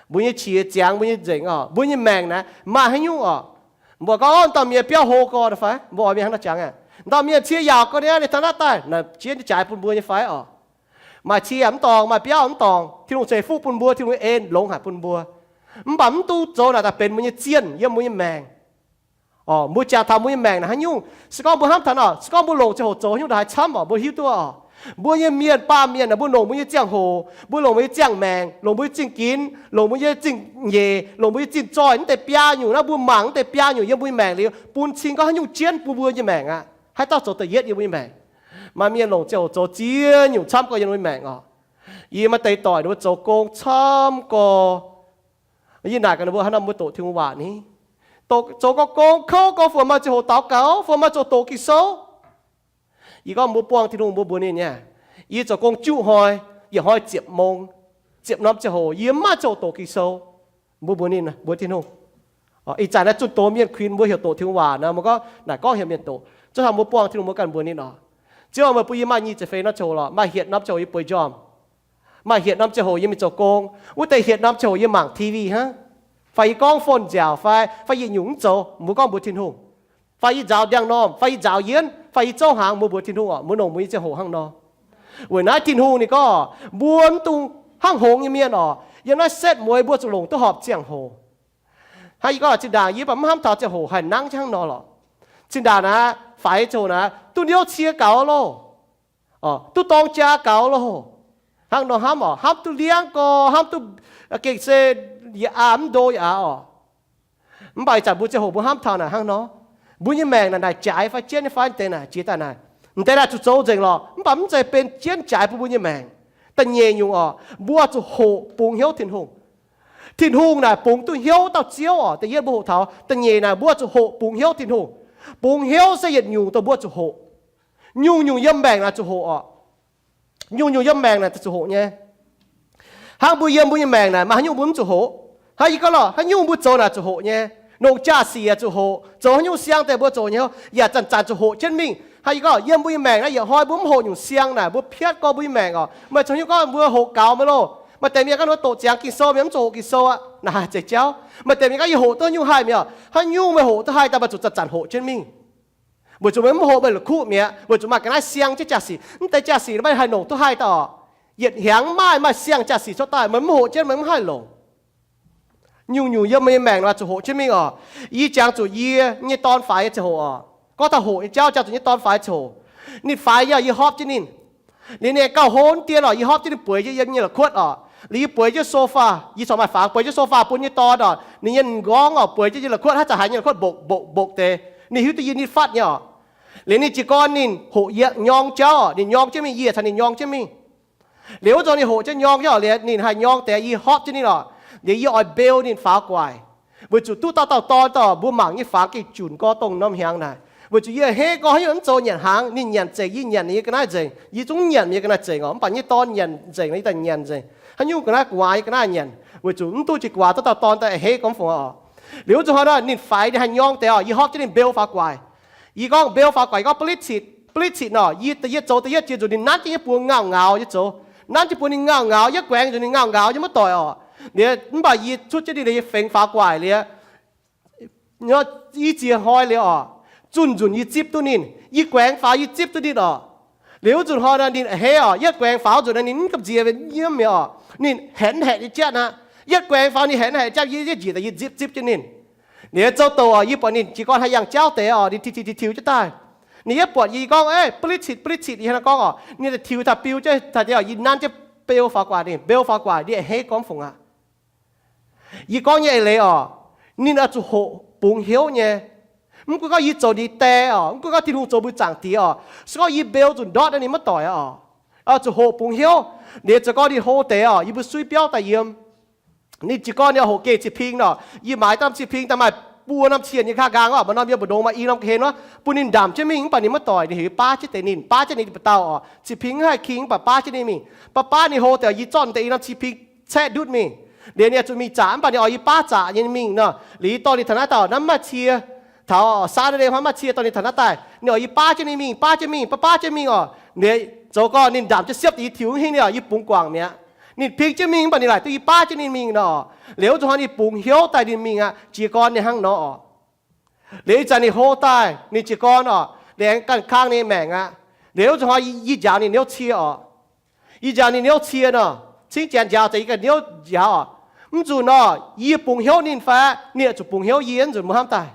mbuo nyei qiex ziangx, mbuo nyei nzengc oc, mbuo nyei maengc naaiv maaih haaix nyungc oc. Mbuo gorngv, Dauh mienh biauv hlo gorx fai? Mbuo oix mienh hnangv nor jangx aqv. Dauh mienh cie yaauc gorx niaa, ninh taux naaiv daaih naaic jienv jaaix bun mbuo nyei fai oc? Maaih cie yaac mv dorngc, maaih biauv mv dorngc. Tin-Hungh ceix fuqv bun mbuo, Tin-Hungh nyei en longx haic bun mbuo. Mv baac mv dungx zoux naaic daaih benx mbuo nyei zienh yiem mbuo nyei maengc. Mbuo jangx taux mbuo nyei maengc naaic haaix nyungc, se gorngv mbuo hnamv taux nor, se gorngv mbuo longc ziangh hoc zoux haaix nyungc daaih haih camv oc, mbuo hiuv duqv oc. Mbuo nyei mienh, baamh mienh naaic, mbuo longc mbuo nyei ziangh hoc, mbuo longc mbuo nyei ziangh maengc, longc mbuo nyei zingh ginx, longc mbuo nyei zingh nyeic, longc mbuo nyei zingh zoih, mv deix biaa nyungc naaiv mbuo mangc, mv deix biaa nyungc yiem mbuo nyei maengc liuz bun cing gorngv haaix nyungc jienv bun mbuo nyei maengc aqv. Haaix dauh zoux da'yietv yiem mbuo nyei maengc? Maaih mienh longc ziangh hoc zoux ziex nyungc camv gorx yiem mbuo nyei maengc oc. Yie maaih deix doic ninh mbuo zoux gong camv gorx. Yie naaic gaax ninh mbuo, Haaix nor mbuo doqc Tin-Hungh waac ni? Zoux gorx gong kouv gorx, fungc maaih ziangh hoc daux gaux, fungc maaih ziangh hoc doqc Ging-Sou? Yie gorngv mbuo buangh Tin-Hungh, mbuo mbuox ninh nyei, Yie zoux gong juqv hnoi, yietc hnoi ziepc mong, ziepc norm ziangh hoc yie mv maaih ziangh hoc doqc Ging-Sou. Mbuo mbuox ninh, mbuox Tin-Hungh. Ih zanc naaiv zunh doz mienh kuinx mbuo heuc doqc Tin-Hungh waac nor, mbuo gorngv naaic gorngv heuc mienh doqc. Zuov taux mbuo buangh Tin-Hungh mbuo ganh mbuox ninh oc, Ziouv, meih bun yie maaih nyic ziepc feix norm ziangh hoc lorqc, maaih hietc norm ziangh hoc yie bueix njormh, maaih hietc norm ziangh hoc yie mingh zoux gong, wuov deix hietc norm ziangh hoc yie mangc T V hnangv, fai yie gorngv phone nziaauc fai, fai yietc nyungc mv zoux, mbuo gorngv mbuox Tin-Hungh. Fai yie nzaaux ndiangx-normh, fai yie nzaaux yienv, fai yie zouv hnaangx, mbuo mbuox Tin-Hungh oc, mbuo longc mbuo nyei ziangh hoc hnangv nor. Weic naaiv Tin-Hungh ninh gorngv mbuo mv dungx hnangv hngongx nyei mienh oc. Yiem naaiv setv mueiz mbuo zuqc longc duqv horpc ziangh hoc. Hnangv yie gorngv zinh ndaangc yie mv baac mv hnamv taux ziangh hoc haaix nangv jienv hnangv nor lorqc. Zinh ndaangc naaiv faix ziangh hoc naaiv duqv niouv cie gaux loh, duqv dorng jaa gaux loh. Hnangv nor hnamv oc, hnamv duqv liangv gorx, hnamv duqv gengh se yaac aa mv ndo yaac aa oc. Mv baac ih zanc mbuo ziangh hoc mbuo hnamv taux naaic hnangv nor, mbuo nyei maengc naaic naaic jaaix fai jienv nyei fai deix naaic jiex daaih naaic, m'deix naaic zuqc zoux nzengc lorqc, mv baac mv zeiz benx jienv jaaix bun mbuo nyei maengc. Da'nyeic nyungc oc, mbuo zuqc hoqc bungx hnyouv Tin-Hungh. Tin-Hungh naaic bungx duqv hnyouv dauh Ziouv oc. Da'yietv mbuo hoqc taux. Da'nyeic naaic mbuo zuqc hoqc bungx hnyouv Tin-Hungh. Bungx hnyouv se yietc nyungc dongh mbuo zuqc hoqc. Nyungc-nyungc yiem maengc naaic zuqc hoqc oc. Nyungc-nyungc yiem maengc naaic zuqc hoqc nyei. Hnangv mbuo yiem mbuo nyei maengc naaic maaih haaix nyungc mbuo mv zuqc hoqc? Hnangv yie gorngv lorqc, haaix nyungc mbuo zoux naaic zuqc hoqc nyei. Longc jaa-sic yaac zuqc hoqc. Zoux haaix nyungc siang deix mbuo zoux nyei yaac zanc-zanc zuqc hoqc jienv mingh. Hnangv yie gorngv yiem mbuo nyei maengc naaiv yietc hnoi mbuo mv hoqc nyungc siang naaic, mbuo piatv gorx mbuo nyei maengc oc. Meih zoux haaix nyungc gorngv mbuo hoqc gaux meih loh. Maaih deix mienh gorngv ninh mbuo doqc ziangx Ging-Sou mienh mv zuqc hoqc Ging-Sou aqv. Naaic haiz zeiz jauv. Maaih deix mienh gorngv yie hoqc duqv haaix nyungc haih mi'aqv. Haaix nyungc meih hoqc duqv haih daaih, meih zuqc zanc-zanc hoqc jienv mingh. Weic zuqc meih mv hoqc meih la'kuqv mi'aqv. Weic zuqc maaih ga'naaiv siang jienv jaa-sic, mv deix jaa-sic meih haih longc duqv haih daaih oc. Yietc hnyangx maaih maaih siang jaa-sic cuotv daaih, meih mv hoqc jienv meih mv haih longc. Nyungc-nyungc yiem meih nyei maengc naaic zuqc hoqc jienv mingh oc. Yie jangx zuqc yie nyei dorn faix nyei ziangh hoc oc. Gorngv taux hoqc nyei jauv, jangx zuqc yie nyei dorn faix ziangh hoc. Ninh faix nyei oc, yie hopv jienv ninh. Liuz ninh gauh hlo dieh oc, yie hopv jienv ninh bueix jienv yiem nyei la'kuotv oc. Liuz yie bueix jienv sofa, yie corc maaih fangx, bueix jienv sofa bun nyei dorn oc. Ninh nyei m'nqorngv oc, bueix jienv nyei la'kuotv, haaix zanc haiz nyei la'kuotv mbokc mbokc mbokc deix. Ninh hiuv duqv yie nitv fatv nyei oc. Liuz ninh jiez gorn ninh hoqc yie nyorng jauv oc, ninh nyorng jienv mingh, yie caux ninh nyorng jienv mingh. Liuz wuov zanc ninh hoqc jienv nyorng jauv oc, liuz ninh haih nyorng deix, yie hopv jienv ninh oc. Liuz yie oix mbeu ninh faaux guaic. Weic zuqc duqv dauh dauh dorn daaih mbuo mangc nyei fangx gengh junc gorx dongh norm hnyangx naaic. Weic zuqc yie a'hneiv gorngv haaix nyungc mv zoux nyanc hnaangx, ninh nyanc nzengc, yie nyanc ninh nyei ga'naaiv nzengc. Yie zungv nyanc ninh nyei ga'naaiv nzengc oc. Mv baac nyei dorn nyanc nzengc, yie daaih nyanc nzengc. Haaix nyungc ga'naaiv gu'nguaaz yie ga'naaiv nyanc. Weic zuqc mv duqv jiex gu'nguaaz duqv dauh dorn daaih a'hneiv gorngv fungc oc. Liuz wuov zanc hnoi nor ninh faix, ninh haih nyorng deix oc, yie hopv jienv ninh mbeu faaux guaic. Yie gorngv mbeu faaux guaic, yie gorngv ba'litv citc, ba'litv citc nor, yie da'yietv zoux da'yietv jiex nzunc ninh nanv jienv yie buoz ngauh ngauz nyei zoux. Nanv jienv buoz ninh ngauh ngauz, yie guaengx nzunc ninh ngauh ngauz, yie maiv doic oc. Liuz mv baac yie cuotv jienv ninh, yie fengx faaux guaic liuz, i ziex hnoi liuz oc, zunh nzunc yie zipv duqv ninh, yie guaengx faaux yie zipv duqv ninh oc. Liuz wuov nzunc hnoi nor ninh a'hneiv oc, yie guaengx faaux nzunc nor ninh mv gamh nziex nyiemv mi'aqv oc. Ninh haeqv haeqv nyei jatv aqv. Yie guaengx faaux ninh haeqv haeqv jatv, yie njiec daaih yie zipv zipv jienv ninh. Liuz zoux douc oc, yie buatc ninh jiez gorn haih yangh jauv deix oc, ninh tiuv tiuv tiuv tiuv jienv daaih. Ninh yaac buatc yie gorngv, Ei, ba'litv citv, ba'litv citv, yie hnangv naaiv gorngv oc. Ninh daaih tiux taux biu jienv taux deix oc, yie nanv jienv beu faaux gu'nguaaic ninh, beu faaux gu'nguaaic ninh a'hneiv gorngv fungc aqv. Yie gorngv nyei eix leiz oc, ninh oix zuqc hoqc bungx hnyouv nyei. Mv gunv gorngv yie zoux ninh die oc, mv gunv gorngv Tin-Hungh zoux mbuo Zaangc Diex oc, se gorngv yie beu zuqc ndortv naaiv ninh maiv doic aqv oc. Oix zuqc hoqc bungx hnyouv. Liuz zoux gorngv ninh hlo deix oc, yie mbuo suiv biauv daaih yiem. Ninh jiez gorn ninh hoqc geh cih ping nor, yie maaiz norm cih ping daaih maaih buo norm cienh nyei nqa'haav nqaang oc, maaih norm yiem mbu'ndongx, maaih i norm ga'hlen wuov, bun ninh ndamc jienv mingh, mv baac ninh maiv doic, ninh heuc yie baav jienv deix ninh, baav jienv ninh ba'dauh oc. Cih ping mv haih king, mv baac baav jienv ninh mingh. Baav baav ninh hlo deix, yie zorqv deix i norm cih ping caeqv ndutv mingh. Liuz ninh oix zuqc mingh zaqc, mv baac ninh oix yie baav zaqc nyei mingh nor. Liuz yie dorh ninh taux naaiv dauh, naaiv mv maaih cie, taux Saturday hnangv mv maaih cie, dorh ninh taux naaiv daaih, ninh oix yie baav jienv ninh mingh, baav jienv mingh, baav baav jienv mingh oc. Liuz zoux gorn ninh ndamc jienv siepv deix yie tiux hingv ninh oc, yie bungx guangc mi'aqv. Ninh ping jienv mingh mv baac ninh laaic duqv yie baav jienv ninh mingh nor. Liuz wuov nzunc hnoi ninh bungx hnyouv daaih ninh mingh aqv, jiez gorn ninh hnangv nor oc. Liuz ih zanc ninh hlo daaih, ninh jiez gorn oc, ninh aengx ganh kangv ninh maengc aqv. Liuz wuov nzunc hnoi yie njaaux ninh niouv cie oc. Yie njaaux ninh niouv cie nor, cingv janx njaaux, zanc yie ganh niouv njaaux oc. Mv nzunc nor, yie bungx hnyouv ninh fai ninh oix zuqc bungx hnyouv yie, mv nzunc mbuo hnamv daaih.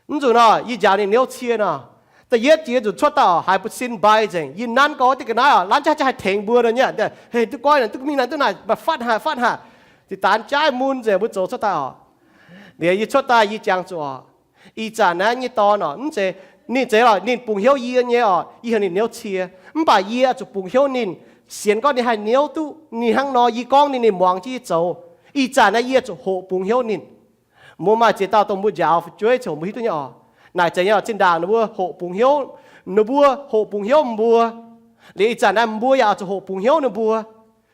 Mv nzunc nor, yie njaaux ninh niouv cie nor, da'yietv jiex nzunc cuotv daaih oc, haiz mbuo sin mbai nzengc. Yie nanv gorngv diuh ga'naaiv oc, nanv jaav jaav haih tengx mbuo nor nyei. Hei, duqv goiv naaic, duqv mingh naaic, duqv naaic, mv baac fatv haic, fatv haic. Deix daanx jaaiv mun nzengc, mbuo zoux cuotv daaih oc. Liuz yie cuotv daaih yie jangx zuqc oc, ih zanc naaiv nyei dorn oc, mv zeiz ninh zeiz oc, ninh bungx hnyouv yie nyei oc, yie heuc ninh niouv cie. Mv baac yie oix zuqc bungx hnyouv ninh, sienx gorngv ninh haih niouv duqv ninh hnangv nor, yie gorngv ninh, ninh muangx jienv yie zoux. Ih zanc naaiv yie zuqc hoqc bungx hnyouv ninh. Mbuo maaih ziex dauh dongh mbuo njaaux fu'jueiv ziouc mbuo hiuv duqv nyei oc. Naaic zeiz nyei oc, zinh ndaangc ninh mbuo hoqc bungx hnyouv, ninh mbuo hoqc bungx hnyouv mbuo. Liuz ih zanc naaiv mbuo yaac oix zuqc hoqc bungx hnyouv ninh mbuo.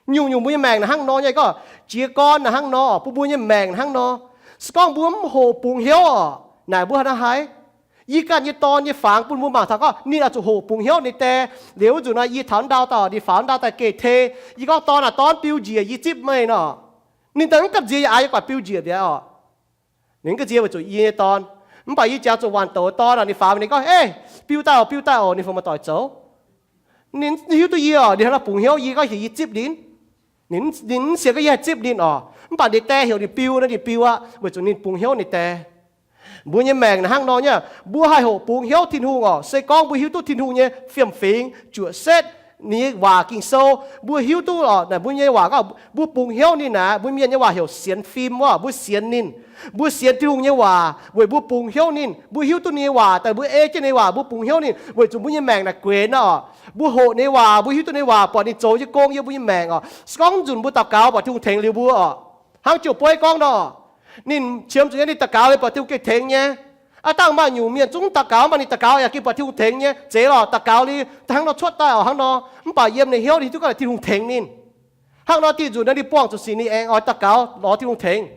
Nyungc-nyungc mbuo nyei maengc naaic hnangv nor nyei, gorngv jiez gorn naaic hnangv nor, bun mbuo nyei maengc hnangv nor. Se gorngv mbuo mv hoqc bungx hnyouv oc, naaic mbuo hnangv haaix? Yie ganh nyei dorn nyei fangx bun mbuo mangc taux gorngv ninh oix zuqc hoqc bungx hnyouv ninh die. Liuz wuov nzunc nor yie taux ndau daaih, ninh faaux ndau daaih geh tei. Yie gorngv, Dorn aac, dorn, biu njiec, yie zipv meih nor. Ninh daaih mv gamh nziex yaac aaix yie guatc biu njiec mi'aqv oc. Ninh mv gamh nziex weic zuqc yie nyei dorn. Mv baac yie jangx zuqc waanc douc dorn oc, ninh faaux ninh gorngv, Ei, biu daaih oc, biu daaih oc, ninh fungc maaih doic zoux. Ninh hiuv duqv yie oc, ninh hnangv nor bungx hnyouv yie, gorngv heuc yie zipv ninh. Ninh, ninh mv sienx gorngv yie haih zipv ninh oc. Mv baac ninh die heuc ninh biu nor ninh biu aqv, weic zuqc ninh bungx hnyouv ninh die. Mbuo nyei maengc naaic hnangv nor nyei, mbuo haih hoqc bungx hnyouv Tin-Hungh oc, se gorngv mbuo hiuv duqv Tin-Hungh nyei fiem-fingx, juoqc setv, ninh nyei waac Ging-Sou, mbuo hiuv duqv oc. Naaic mbuo nyei waac gorngv mbuo bungx hnyouv ninh naaic, mbuo mienh nyei waac heuc sienx fim wuov, mbuo sienx ninh. Mbuo sienx Tin-Hungh nyei waac weic mbuo bungx hnyouv ninh. Mbuo hiuv duqv ninh nyei waac daaih, mbuo ei jienv ninh nyei waac, mbuo bungx hnyouv ninh, weic zuqc mbuo nyei maengc naaic guenx oc. Mbuo hoqc ninh nyei waac, mbuo hiuv duqv ninh nyei waac, buatc ninh zoux nyei gong yiem mbuo nyei maengc oc. Se gorngv nzunc mbuo daux gaux buatc Tin-Hungh tengx liuz mbuo oc, hnangv Joux Bueiv gorngv nor, ninh qiemx zuqc nyei, ninh daux gaux liuz buatc Tin-Hungh gengh tengx nyei. Aav dangh maaih nyungc mienh zungv daux gaux, mv baac ninh daux gaux yaac gengh buatc Tin-Hungh tengx nyei. Zeiz lorqc, daux gaux liuz daaih hnangv nor cuotv daaih oc, hnangv nor. Mv baac yiem ninh hnyouv ninh hiuv duqv gorngv Tin-Hungh tengx ninh. Hnangv nor diuh nzunc nor ninh buangh zuqc sic ninh aengx oix daux gaux lorz Tin-Hungh tengx.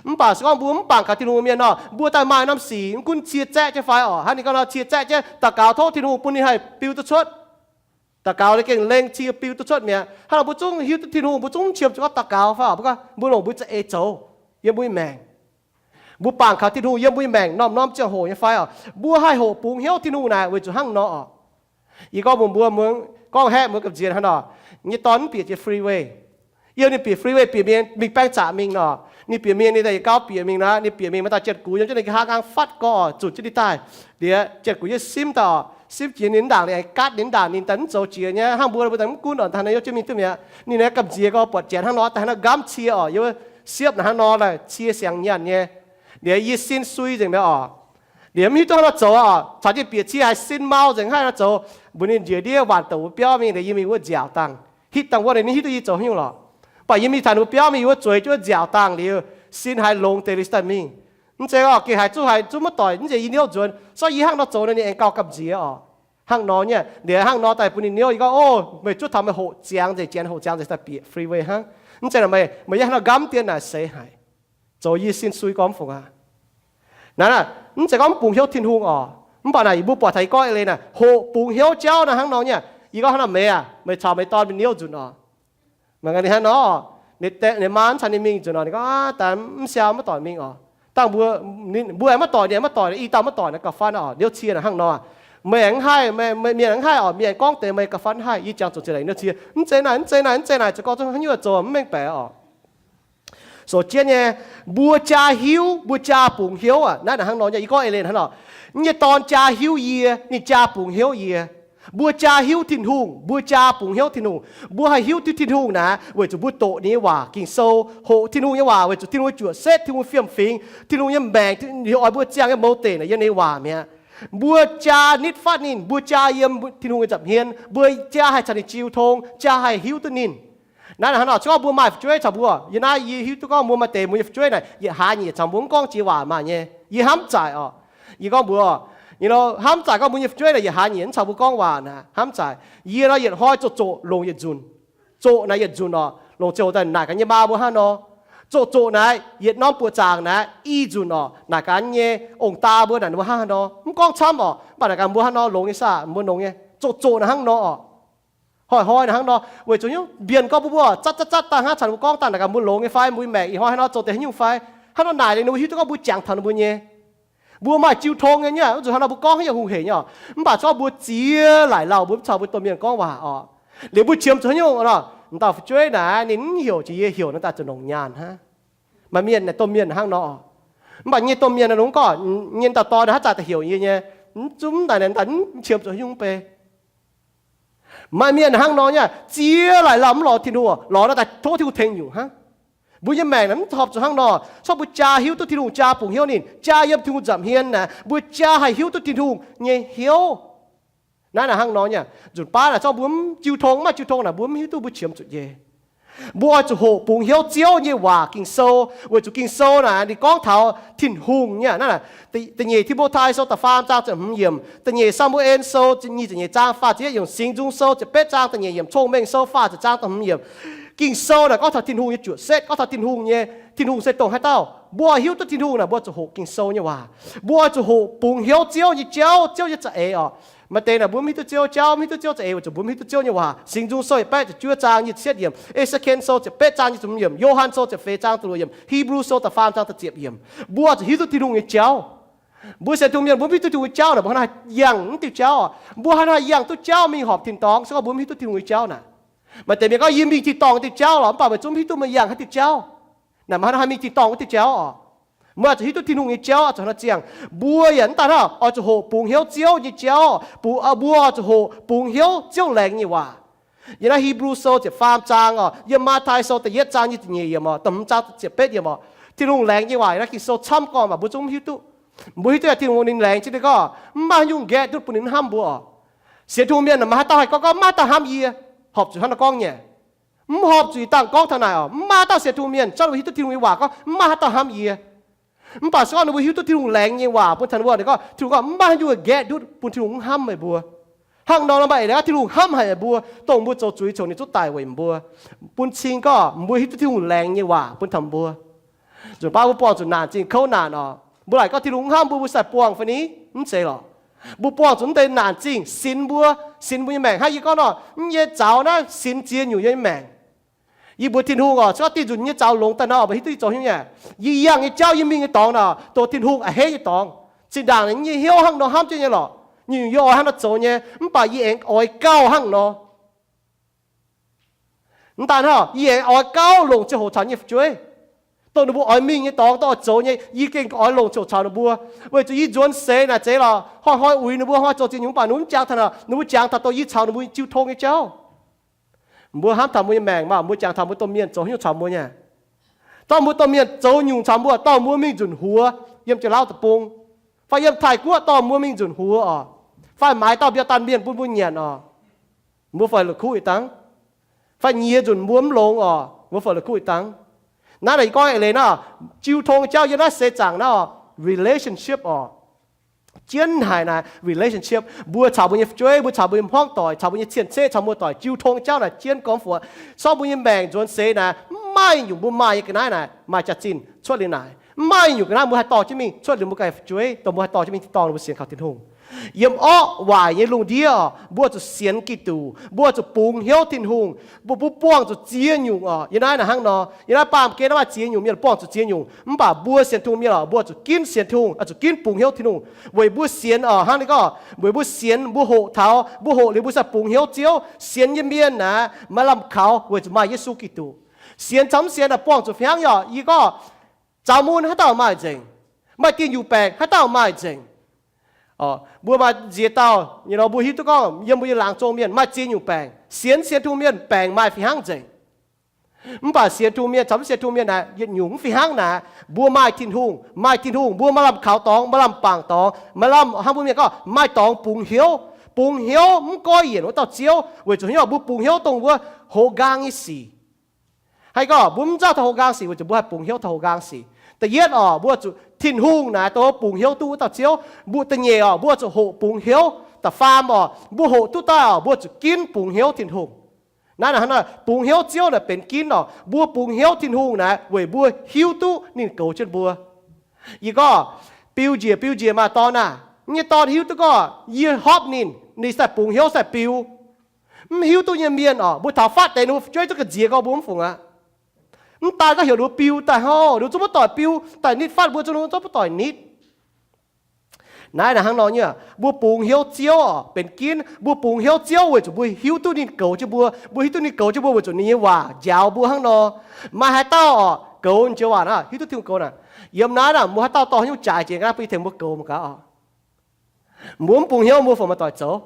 Mv baac se gorngv mbuo mv bangc kaux Tin-Hungh mienh nor, mbuo daaih maaih norm sic, mv gunv cie zaeqv jienv fai oc, hnangv ninh gorngv nor, cie zaeqv jienv daux gaux tov Tin-Hungh bun ninh haih biu duqv cuotv. Daux gaux liuz gengh lengh cie biu duqv cuotv mi'aqv. Hnangv nor mbuo zungv hiuv duqv Tin-Hungh, mbuo zungv qiemx zuqc gorngv daux gaux fai oc, mbuo gorngv mbuo longc mbuo za'eix zoux yiem mbuo nyei maengc. Mbuo bangc kaux Tin-Hungh yiem mbuo nyei maengc norm-norm ziangh hoc nyei fai oc, mbuo haih hoqc bungx hnyouv Tin-Hungh naaic weic zuqc hnangv nor oc. Yie gorngv mbuox mbuo, gorngv haeqv mbuo gamh nziex hnangv nor, nyei dorn mv bieqc jiex freeway. Yie ninh bieqc freeway bieqc mienh mingh baeng zaqc mingh nor, ninh bieqc mienh, ninh daaih yietc gau bieqc mingh nor, ninh bieqc mingh maaih dauh Janx-Guv yiem jienv ninh nqa'haav nqaang fatv gorx oc, zunc jienv ninh daaih. Liuz Janx-Guv yie simv daaih oc, simv jiex ninh mv ndaangc, ninh aengx gaatv ninh mv ndaangc, ninh daaih mv zoux jiex nyei. Hnangv mbuo, mbuo daaih mv gunv oc, daaih naaiv yie jienv mingh duqv mi'aqv. Ninh aengx gamh nziex gorngv buatc Janx hnangv nor, daaih hnangv nor nqamv cie oc, yie siepv naaic hnangv nor daaih cie siang nyanc nyei. Liuz yie sin sui nzengc mi'aqv oc. Liuz mv hiuv duqv hnangv nor zoux oc, caux jienv bieqc cie haiz sin mau nzengc, hnangv nor zoux. Mbuox ninh njiec ndiev waanc douc wuov biauv mingh, liuz yie mingh wuov nziaauc dangh. Hitv dangh wuov ninh hiuv duqv yie zoux haaix nyungc lorqc. Mv baac yie mingh taux ninh mbuo biauv mingh, yie wuov zueiz jienv wuov nziaauc dangh liuz, sin haiz longx deix liuz daaih mingh. Mv zeiz oc, gengh haiz zungv haiz zungv maiv doic, mv zeiz yie niouv nzuonx. Se gorngv yie hnangv nor zoux nor ninh aengx gauh gamh nziex oc. Hnangv nor nyei, liuz hnangv nor daaih bun ninh niouv, yie gorngv, Ov, meih zuov taux meih hoqc ziangx nzengc, Janx hoqc ziangx nzengc daaih bieqc freeway hnangv. Mv zeiz meih, meih yie hnangv nor nqamv dien naaic seix haic. Zoux yie sin sui gorngv mv fungc aqv. Naaiv, mv zeiz gorngv mv bungx hnyouv Tin-Hungh oc. Mv baac naaic yie mbuo buatc taux yie gorngv eix leiz naaic, hoqc bungx hnyouv jauv naaiv hnangv nor nyei. Yie gorngv hnangv nor, meih aac, meih caux meih dorn mingh niouv nzunc oc. Meih ganh ninh hnangv nor, ninh mingh nzunc oc, ninh gorngv, Aav, daaih mv siau maiv doic mingh oc. Dangh mbuo, mbuo aengx maiv doic, ninh aengx maiv doic, i dauh maiv doic naaic gauh fatv oc, niouv cie naaic hnangv nor. Meih aengx mv haih, meih mienh aengx mv haih oc, mienh aengx gorngv deix meih gauh fatv mv haih, yie jangx zuqc ziex laengz niouv cie. Mv zeiz naaic, mv zeiz naaic, mv zeiz naaic, zoux gorngv zungv haaix nyungc zoux mv mengh baeqc oc. Sou jienv nyei, mbuo jaa hiuv, mbuo jaa bungx hnyouv aqv. Naaiv hnangv nor nyei, yie gorngv eix leiz hnangv nor, yie nyei Dorn jaa hiuv yie, ninh jaa bungx hnyouv yie. Mbuo jaa hiuv Tin-Hungh, mbuo jaa bungx hnyouv Tin-Hungh. Mbuo haih hiuv duqv Tin-Hungh naaic, weic zuqc mbuo doqc ninh nyei waac Ging-Sou, hoqc Tin-Hungh nyei waac, weic zuqc Tin-Hungh nyei juoqc setv, Tin-Hungh nyei fiem-fingx, Tin-Hungh nyei maengc, Tin-Hungh oix mbuo ziangh nyei mouz deic naaic yiem ninh nyei waac mi'aqv. Mbuo jaa nitv fatv ninh, mbuo jaa yiem Tin-Hungh nyei nza'hmien, mbuo jaa haih caux ninh jiu tong, jaa haih hiuv duqv ninh. Naaiv hnangv nor, se gorngv mbuo maaih fu'jueiv caux mbuo, yie naaiv yie hiuv duqv gorngv mbuo maaih deix mbuo nyei fu'jueiv naaic yietc hlaax nyieqc caux mbuo mv gorngv jiex waac maah nyei. Yie hnamv zaaic oc. Yie gorngv mbuox, hnamv zaaic gorngv mbuo nyei fu'jueiv naaic yietc hlaax nyieqc mv caux mbuo gorngv waac naaic, hnamv zaaic. Yie nor yietc hnoi zoqc zoqc longc yietc nzunc. Zoqc naaic yietc nzunc oc, longc ziangh hoc daaih naaic gaax nyei maa mbuo hnangv nor. Zoqc zoqc naaic yietc norm buoqc zaangc naaic i nzunc oc, naaic gaax nyei ong-daa mbuo naaic ninh mbuo hnangv nor. Mv gorngv camv oc, mv baac naaic gaax mbuo hnangv nor longx nyei saah, mbuo longx nyei. Zoqc zoqc naaic hnangv nor oc. Hoic hnoi naaic hnangv nor, weic zuqc mbienc gorngv mbuo mbuo zatv zatv zatv daaih hnangv caux mbuo gorngv daaih naaic gaax mbuo longx nyei fai mbuo mengh ih hnoi hnangv nor zoux deix haaix nyungc fai, hnangv nor naaic liuz ninh mbuo hiuv duqv gorngv mbuo jangx taux ninh mbuo nyei. Mbuo maaih jiu tong nyei, wuov nzunc hnangv nor mbuo gorngv haaix nyungc hungh heic nyei oc. Mv baac se gorngv mbuo ziex laic lauh mbuo mv caux mbuo domh mienh gorngv waac oc, liuz mbuo qiemx zuqc haaix nyungc nor, m'dauh fu'jueiv naaic ninh mv heuc jiex yie heuc naaic daaih zuqc longc nyaanh hnangv. Maaih mienh naaic domh mienh hnangv nor oc. Mv baac nyei domh mienh naaic longc gorngv nyei dauh dorn naaic hnangv zaaic daaih heuc yie nyei, mv zungv daaih naaic daaih mv qiemx zuqc haaix nyungc bei. Maaih mienh hnangv nor nyei, ziex laic lauh mv lorz Tin-Hungh, lorz naaiv daaih tov Tin-Hungh tengx nyungc hnangv. Mbuo nyei maengc naaic mv horpc zuqc hnangv nor. Corc mbuo jaa hiuv duqv Tin-Hungh jaa bungx hnyouv ninh, jaa yiem Tin-Hungh nza'hmien naaic, mbuo jaa haih hiuv duqv Tin-Hungh nyei hnyouv. Naaiv naaic hnangv nor nyei, nzunc baav naaic corc mbuo mv jiu tong, mv maaih jiu tong naaic mbuo mv hiuv duqv mbuo qiemx zuqc nyei. Mbuo oix zuqc hoqc bungx hnyouv Ziouv nyei waac Ging-Sou, weic zuqc Ging-Sou naaic ninh gorngv taux Tin-Hungh nyei. Naaiv da'nyeic Ti^mo^tai Sou da'faam zaang ziepc hmz yiemc, da'nyeic Saa^mu^en Sou nyic ziepc nyeic zaang faah ziepc yietv yiemc, Singx Nzung Sou ziepc betv zaang da'nyeic yiemc, Cong-Mengh Sou faah ziepc zaang da'hmz yiemc. Ging-Sou naaic gorngv taux Tin-Hungh nyei juoqc setv, gorngv taux Tin-Hungh nyei, Tin-Hungh se dongh haaix dauh. Mbuo hiuv duqv Tin-Hungh naaic mbuo zuqc hoqc Ging-Sou nyei waac. Mbuo zuqc hoqc bungx hnyouv Ziouv nyei jauv, Ziouv nyei za'eix oc. Maaih deix naaic mbuo mv hiuv duqv Ziouv jauv, mv hiuv duqv Ziouv za'eix weic zuqc mbuo mv hiuv duqv Ziouv nyei waac. Singx Nzung Sou yietc baeqv ziepc juov zaang nyic ziepc yietv yiemc, E^se^ken Sou ziepc betv zaang nyic ziepc hmz yiemc, Yo^han Sou ziepc feix zaang da'luoqc yiemc, Hipv^lu Sou da'faam zaang da'ziepc yiemc. Mbuo zuqc hiuv duqv Tin-Hungh nyei jauv. Mbuo sienx Tin-Hungh mienh mbuo mv hiuv duqv Tin-Hungh nyei jauv naaic, mbuo haaix nor haih yangh mv diuh jauv oc? Mbuo haaix nor haih yangh duqv jauv mingh horpc tin-dorngh se gorngv mbuo mv hiuv duqv Tin-Hungh nyei jauv naaic? Maaih deix mienh gorngv yie mingh tin-dorngh diuh jauv lorqc, mv baac meih zungv mv hiuv duqv meih yangh haaix diuh jauv. Naaic meih haaix nor haih mingh tin-dorngh wuov diuh jauv oc? Meih oix zuqc hiuv duqv Tin-Hungh nyei jauv oix zuqc hnangv nor ziangh. Mbuo yaac mv daan hnangv oix zuqc hoqc bungx hnyouv Ziouv nyei jauv, mbuo oix zuqc hoqc bungx hnyouv Ziouv laengz nyei waac. Yiem naaiv Hipv^lu Sou ziepc faam zaang oc, yiem Matv^tai Sou da'yietv zaang nyic ziepc nyeic yiemc oc, da'hmz zaang ziepc betv yiemc oc, Tin-Hungh laengz nyei waac yiem naaiv Ging-Sou camv gorngv mv baac mbuo zungv mv hiuv duqv. Mbuo hiuv duqv Tin-Hungh ninh laengz jienv ninh gorngv mv maaih haaix nyungc nqaeqv ndutv bun ninh mv hnamv mbuo oc. Sienx Tin-Hungh mienh naaic maaih haaix dauh haih gorngv gorngv maaih dauh hnamv yie, horpc zuqc hnangv nor gorngv nyei. Mv horpc zuqc ih dangh gorngv taux naaic oc, mv maaih dauh sienx Tin-Hungh mienh zorqv ninh mbuo hiuv duqv Tin-Hungh nyei waac gorngv mv maaih haaix dauh hnamv yie. Mv baac se gorngv ninh mbuo hiuv duqv Tin-Hungh laengz nyei waac bun taux ninh mbuo, ninh gorngv, Tin-Hungh gorngv mv maaih haaix nyungc nqaeqv ndutv bun Tin-Hungh mv hnamv meih mbuo. Hnangv nor nor mv baac eix leiz gorngv Tin-Hungh hnamv haic mbuo, dongh mbuo zoux zuiz ziouc ninh zungv daic weic mbuo, bun cing gorngv mbuo hiuv duqv Tin-Hungh laengz nyei waac bun taux mbuo. Nzunc baav mbuo buangh zuqc naanc zingh kouv naanc oc, mbuo laaic gorngv Tin-Hungh mv hnamv mbuo, mbuo sai buangh fai ni? Mv zeiz lorqc. Mbuo buangh zuqc mv deix naanc zingh sinx mbuo, sinx mbuo nyei maengc hnangv yie gorngv nor, yie nyei zaux naaiv sinx ziex nyungc yie nyei maengc. Yie mbuox Tin-Hungh oc, se gorngv diuh nzunc nyei zaux longx daaih nor, meih hiuv duqv yie zoux haaix nyungc nyei? Yie yangh nyei jauv, yie mingh nyei dorngx naaic, dongh Tin-Hungh a'hneiv nyei dorngx. Zinh ndaangc yie nyei hnyouv hnangv nor hnamv jienv nyei lorqc, nyungc-nyungc yie oix hnangv nor zoux nyei, mv baac yie aengx oix gauh hnangv nor. Mv daan hnangv, yie aengx oix gauh longc ziangh hoc caux nyei fu'jueiv, dongh ninh mbuo oix mingh nyei dorngx, dongh oix zoux nyei, yie gengh oix longc ziangh hoc caux ninh mbuo, weic zuqc yie nzuonx seix naaic zeiz lorqc, hnoi-hnoi uix ninh mbuo, hnoi zoux ziex nyungc, mv baac ninh mbuo mv jangx taux naaic, ninh mbuo jangx taux dongh yie caux ninh mbuo jiu tong nyei jauv. Mbuo hnamv taux mbuo nyei maengc maah, mbuo jangx taux mbuo domh mienh zoux haaix nyungc caux mbuo nyei? Dorh mbuo domh mienh zoux nyungc caux mbuo, dorh mbuo mingh nzunc huox yiem Janx-Laauv Deic-Bung, fai yiem Taiv-Guoqv dorh mbuo mingh nzunc huox oc, fai maaiz dauh mbiauh daanh mienh bun mbuo nyanc oc, mbuo fai la'kuqv ih dangh, fai nyiex nzunc mbuo mv longx oc, mbuo fai la'kuqv ih dangh. Naaiv naaic yie gorngv eix leiz naaiv, jiu tong jauv yiem naaiv seix zaangc naaiv oc, relationship oc. Jienv haic naaic relationship, mbuo caux mbuo nyei fu'jueiv, mbuo caux mbuo nyei hmuangv doic, caux mbuo nyei cien-ceqv, caux muoz-doic jiu tong jauv naaic jienv gormx fuoqc. Se gorngv mbuo nyei maengc nzuonx seix naaic, mv maaih nyungc mbuo maaih nyei ga'naaiv naaic maaih jaax-zinh cuotv liuz naaic, mv maaih nyungc ga'naaiv mbuo haih dorh jienv mingh cuotv liuz mbuo ganh fu'jueiv, dongh mbuo haih dorh jienv mingh tin-dorngh ninh mbuo sienx kaux Tin-Hungh. Yiem orqv waaic nyei lungh ndiev oc, mbuo zuqc sienx Giduc, mbuo zuqc bungx hnyouv Tin-Hungh. Mbuo, mbuo buangh zuqc ziex nyungc oc. Yiem naaiv naaic hnangv nor, yiem naaiv baamh gen naaiv maaih ziex nyungc mienh buangh zuqc ziex nyungc, mv baac mbuo sienx Tin-Hungh mienh oc, mbuo zuqc ginv sienx Tin-Hungh, zuqc ginv bungx hnyouv Tin-Hungh, weic mbuo sienx oc, hnangv naaiv gorngv weic mbuo sienx, mbuo hoqc taux, mbuo hoqc liuz mbuo sai bungx hnyouv Ziouv. Sienx nyei mienh naaic maaih lamh kaux weic zuqc maaih Yesu Giduc. Sienx caux mv sienx naaic buangh zuqc fih hnangv nyei oc. Yie gorngv, zaux mun haaix dauh maaih nzengc, maaih diuh nyungc baengc haaix dauh maaih nzengc. Mbuo maaih nziex dauh nyei nor, mbuo hiuv duqv gorngv yiem mbuo nyei laangz zong mienh maaih ziex nyungc baengc. Sienx, sienx Tin-Hungh mienh baengc maaih fih hnangv nzengc. Mv baac sienx Tin-Hungh mienh caux mv sienx Tin-Hungh mienh naaic, yietc nyungc mv fih hnangv naaic. Mbuo maaih Tin-Hungh, maaih Tin-Hungh, mbuo maaih lamh kaux dorngx, maaih lamh bangc dorngx, maaih lamh, hnangv mbuo mienh gorngv, maaih dorngx bungx hnyouv. Bungx hnyouv mv goiv yienc wuov dauh Ziouv, weic zuqc hnyouv mbuo bungx hnyouv dongh wuov hoqc nqaang nyei sic. Haih gorngv mbuo mv nzauh taux hoqc nqaang sic weic zuqc mbuo haih bungx hnyouv taux hoqc nqaang sic. Da'yietv oc, mbuo zuqc Tin-Hungh naaic dongh bungx hnyouv duqv wuov dauh Ziouv. Mbuo da'nyeic oc, mbuo zuqc hoqc bungx hnyouv. Da'faam oc, mbuo hoqc duqv daaih oc, mbuo zuqc ginv bungx hnyouv Tin-Hungh. Naaiv, naaiv hnangv nor, bungx hnyouv Ziouv naaic benx ginv oc. Mbuo bungx hnyouv Tin-Hungh naaic weic mbuo hiuv duqv ninh goux jienv mbuo. Yie gorngv, biu njiec, biu njiec maaih dorn aah, nyei dorn hiuv duqv gorngv yie hopv ninh, ninh se daaih bungx hnyouv, se daaih biu. Mv hiuv duqv nyei mienh oc, mbuo taux fatv deix ninh mbuo fu'jueiv zungv ga'nziex gorngv mbuo mv fungc aqv. Mv daan gorngv heuc ninh mbuo biu daaih hnangv, ninh mbuo zungv maiv doic biu, daaih nitv fatv mbuo zungv ninh mbuo zungv maiv doic nitv. Naaiv, naaiv hnangv nor nyei, mbuo bungx hnyouv Ziouv oc benx ginv. Mbuo bungx hnyouv Ziouv weic zuqc mbuo hiuv duqv ninh goux jienv mbuo. Mbuo hiuv duqv ninh goux jienv mbuo weic zuqc ninh nyei waac njaaux mbuo hnangv nor. Maaih haaix dauh oc goux ninh joux waac naaic, hiuv duqv Tin-Hungh goux naaic? Yiem naaiv naaic mbuo haaix dauh dorh haaix nyungc jaaix jiex ga'naaiv bun yie tengx mbuo goux mangc gaax oc. Mbuo mv bungx hnyouv mbuo fungc maaih doic zoux.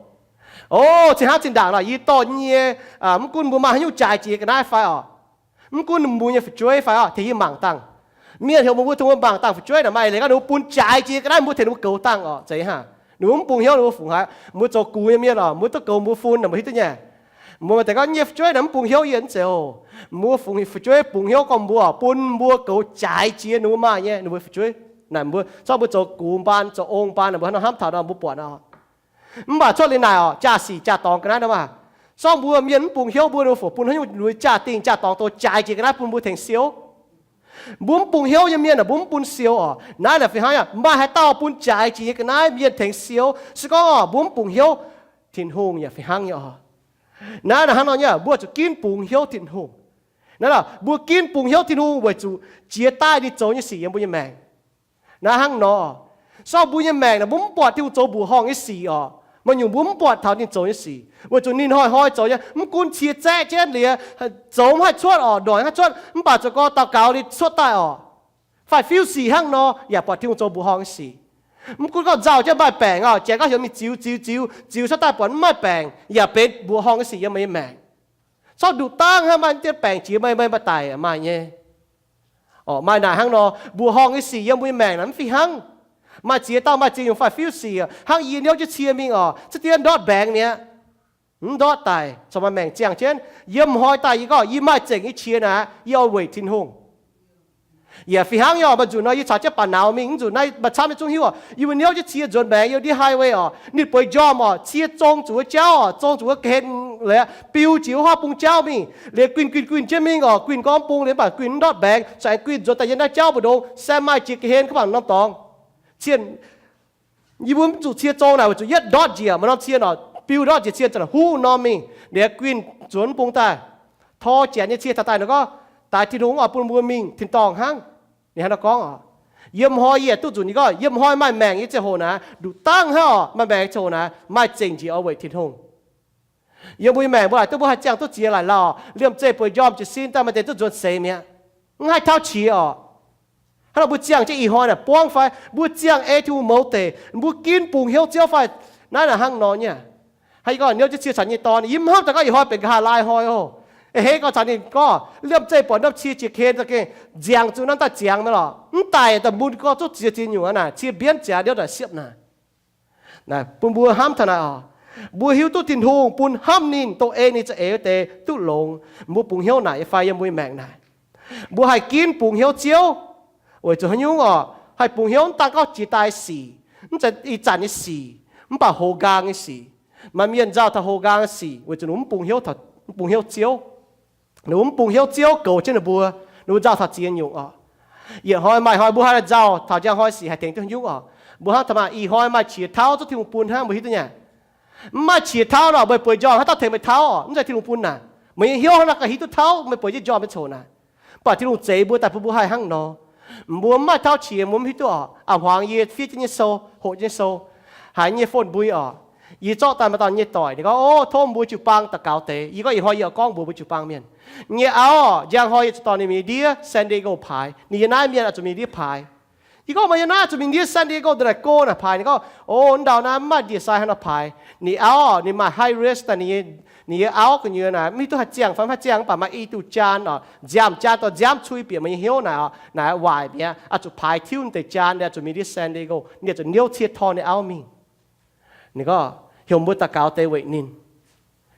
O, cin hnangv zinh ndaangc naaic yie dorh nyei, mv gunv mbuo maaih haaix nyungc jaaix jiex ga'naaiv fai oc, mv gunv mbuo nyei fu'jueiv fai oc, tengx yie mangc dangh. Mienh heuc mbuo tengx mbuo mangc dangh fu'jueiv naaic, maaih leiz gorngv ninh mbuo bun jaaix jiex ga'naaiv mbuo tengx ninh mbuo goux dangh oc, zeiz hnangv. Ninh mbuo mv bungx hnyouv ninh mbuo fungc haaix? Mbuo zoux gux nyei mienh oc, mbuo duqv goux mbuo fun naaic, mbuo hiuv duqv nyei. Mbuo maaih deix gorngv nyei fu'jueiv naaic mv bungx hnyouv yie, mv zeiz oc. Mbuo fungc fu'jueiv bungx hnyouv gorngv mbuo oc, bun mbuo goux jaaix jiex ninh mbuo maaih nyei ninh mbuo fu'jueiv. Naaic mbuo zorqv mbuo zoux gux mbaan, zoux ong mbaan naaic, mbuo hnangv nor hnamv taux nor mbuo buatc oc. Mv baac cuotv liuz naaic oc, jaa-sic jaa-dorngx ga'naaiv nor maah, zorqv mbuo mienh mv bungx hnyouv mbuo ninh mbuo fungc bun haaix nyungc ninh mbuo jaa-dingh jaa-dorngx doz jaaix jiex ga'naaiv bun mbuo tengx siou. Mbuo mv bungx hnyouv nyei mienh naaic mbuo mv bun siou oc. Naaiv naaic fih hnangv yaac maaih haaix dauh bun jaaix jiex nyei ga'naaiv mienh tengx siou? Se gorngv oc mbuo mv bungx hnyouv, Tin-Hungh yaac fih hnangv nyei oc. Naaiv naaic hnangv nor nyei, mbuo zuqc ginv bungx hnyouv Tin-Hungh. Naaiv mbuo ginv bungx hnyouv Tin-Hungh weic zuqc jiex daaih ninh zoux nyei sic yiem mbuo nyei maengc. Naaiv hnangv nor, sorng mbuo nyei maengc naaic mbuo mv buatc Tin-Hungh zoux mbuoqc horngh nyei sic oc. Maaih nyungc mbuo mv buatc taux ninh zoux nyei sic weic zuqc ninh hnoi-hnoi zoux nyei, mv gunv cie zaeqv jienv liuz, zoux mv haih cuotv oc, noic haih cuotv, mv baac zoux gorx daux gaux ninh cuotv daaih oc. Fai fiuv sic hnangv nor yaac buatc Tin-Hungh zoux mbuoqc horngh nyei sic. Mv gunv gorngv nzauh jienv maaih baengc oc, janx gorngv heuc mingh ziux ziux ziux, ziux cuotv daaih buatc mv maaih baengc yaac benx mbuoqc horngh nyei sic yiem meih nyei maengc. Sorng nduqc dangv hnangv maaih dien baengc jiex meih, meih maaih daic maaih nyei. Oc, maaih naaic hnangv nor, mbuoqc horngh nyei sic yiem mbuo nyei maengc naaic mv fih hnangv. Maaih ziex dauh maaih ziex nyungc fai fiuv sic hnangv yie niouv jienv cie mingh oc, cuotv dien ndortv mbaengx mi'aqv. Mv ndortv daic, corc maaih maengc ziangh jienv. Yiem hnoi daaih yie gorngv yie maaih zengc nyei qiex naaic, yie oix weic Tin-Hungh. Yaac fih hnangv nyei oc, maaih nzunc nor yie caux jienv ba'naux mingh, mv nzunc naaiv maaih camv nyei zungv hiuv oc, yie mbuo niouv jienv cie nzuonx mbaengx yiem ndiev highway oc, ninh bueix njormh oc, cie zong zuqc wuov jauv oc, zong zuqc wuov ga'hlen, biu jiex wuov haav bung jauv mingh, liuz guinh guinh guinh jienv mingh oc, guinh gorngv bung liuz mv baac guinh mv ndortv mbaengx, caux aengx guinh nzuonx daaih yiem naaiv jauv mbu'ndongx, se maaih jiex ga'hlen ka'bangc norm dorngx. Cien, yie mbuo mv zuqc cie zong naaic weic zuqc yietv ndortv njiec, maaih norm cie nor biu ndortv njiec, cie zanc huv norm mingh, liuz guinh nzuonx bung daaih, tor janx nyei cie taux daaih nor gorngv, daaix Tin-Hungh oix bun mbuo mingh tin-dorngh hnangv. Ninh hnangv nor gorngv oc. Yiem hnoi yie duqv nzunc nyei gorngv yiem hnoi maaih maengc nyei ziangh hoc naaic, nduqc dangv hnangv oc, maaih maengc ziangh hoc naaic maaih zengc njiec oix weic Tin-Hungh. Yiem mbuo nyei maengc mbuo laaic duqv mbuo haih ziangh duqv ziex laaic lauh, liemh zeih bueix njormh jiez sin daaih maaih deix duqv nzuonx seix mi'aqv. Mv haih tauv qiex oc. Hnangv nor mbuo ziangh jienv ih hnoi naaic buangv fai mbuo ziangh ei Tin-Hungh mouz deic, mbuo ginv bungx hnyouv Ziouv fai? Naaiv naaic hnangv nor nyei. Hnangv yie gorngv niouv jienv cie caux nyei dorn, yie mv hnamv daaih gorngv ih hnoi benx nqa'haav laai hnoi oc. Eix heix gorngv caux ninh gorngv liemh zeih buatc norm cie jiex ken za'gengh nziangx zuqc norm daaih ziangx mi'aqv lorqc. Mv daic daaih mun gorngv zungv ziex ziex nyungc aqv naaic, cie mbienv ziangx niouv daaih siepv naaic. Bun mbuo hnamv taux naaic oc. Mbuo hiuv duqv Tin-Hungh bun hnamv ninh dongh ei ninh za'eix wuov deix duqv longx. Mbuo bungx hnyouv naaic nyei fai yiem mbuo nyei maengc naaic? Mbuo haih ginv bungx hnyouv Ziouv weic zuqc haaix nyungc oc? Haih bungx hnyouv mv daan gorngv jiex daaih sic, mv zeiz ih zanc nyei sic, mv baac hoz nqaang nyei sic. Maaih mienh nzauh taux hoz nqaang nyei sic weic zuqc ninh mv bungx hnyouv, mv bungx hnyouv Ziouv. Ninh mbuo mv bungx hnyouv Ziouv goux jienv ninh mbuo, ninh mbuo nzauh taux ziex nyungc oc. Yietc hnoi maaih hnoi mbuo haih nzauh taux njang hnoi sic haih tengx duqv haaix nyungc oc. Mbuo hnamv taux maah, ih hnoi maaih qiex tauv zungv Tin-Hungh bun hnangv, mbuo hiuv duqv nyei. Mv maaih qiex tauv nor, meih bueix njormh haaix dauh tengx meih tauv oc? Mv zeiz Tin-Hungh bun naaic. Meih nyei hnyouv hnangv naaiv gauh hiuv duqv tauv meih bueix jienv njormh nyei coc naaic. Mv baac Tin-Hungh zeix mbuo daaih bun mbuo haih hnangv nor. Mbuo mv maaih tauv qiex mbuo mv hiuv duqv oc. A'hmuangx yie fiev jienv nyei sou, hoqc jienv nyei sou, haiz nyei phone mbui oc. Yie zorqv daaih maaih dauh nyei doic, ninh gorngv, O, tov mbuo jiu-baang daux gaux deix. Yie gorngv, Ih hnoi yie oix gorngv mbuox mbuo jiu-baang mienh. Yie nyei auv, njang hnoi yie zuqc dorh ninh mingh ndiev San Diego paaix. Ninh yiem naaiv mienh oix zuqc mingh ndiev paaix. Yie gorngv, Meih yiem naaiv zuqc mingh ndiev San Diego ndongc naaic go naaic paaix? Ninh gorngv, O, ndau naaiv mv maaih ndie-sai haaix nor paaix. Ninh auv, ninh maaih high risk daaih, ninh nyei auv gu'nyuoz naaic mv hiuv duqv haih ziangh fai mv haih ziangh, mv baac maaih i duqv jaan oc, nziaamv jaan dorh nziaamv cui bieqc meih nyei hnyouv naaic oc, naaic waaic mi'aqv, oix zuqc paaix tiuv ninh deix jaan, oix zuqc mingh ndiev San Diego, ninh oix zuqc niouv cie torh ninh auv mingh. Ninh gorngv, Heuc mbuo daux gaux deix weic ninh.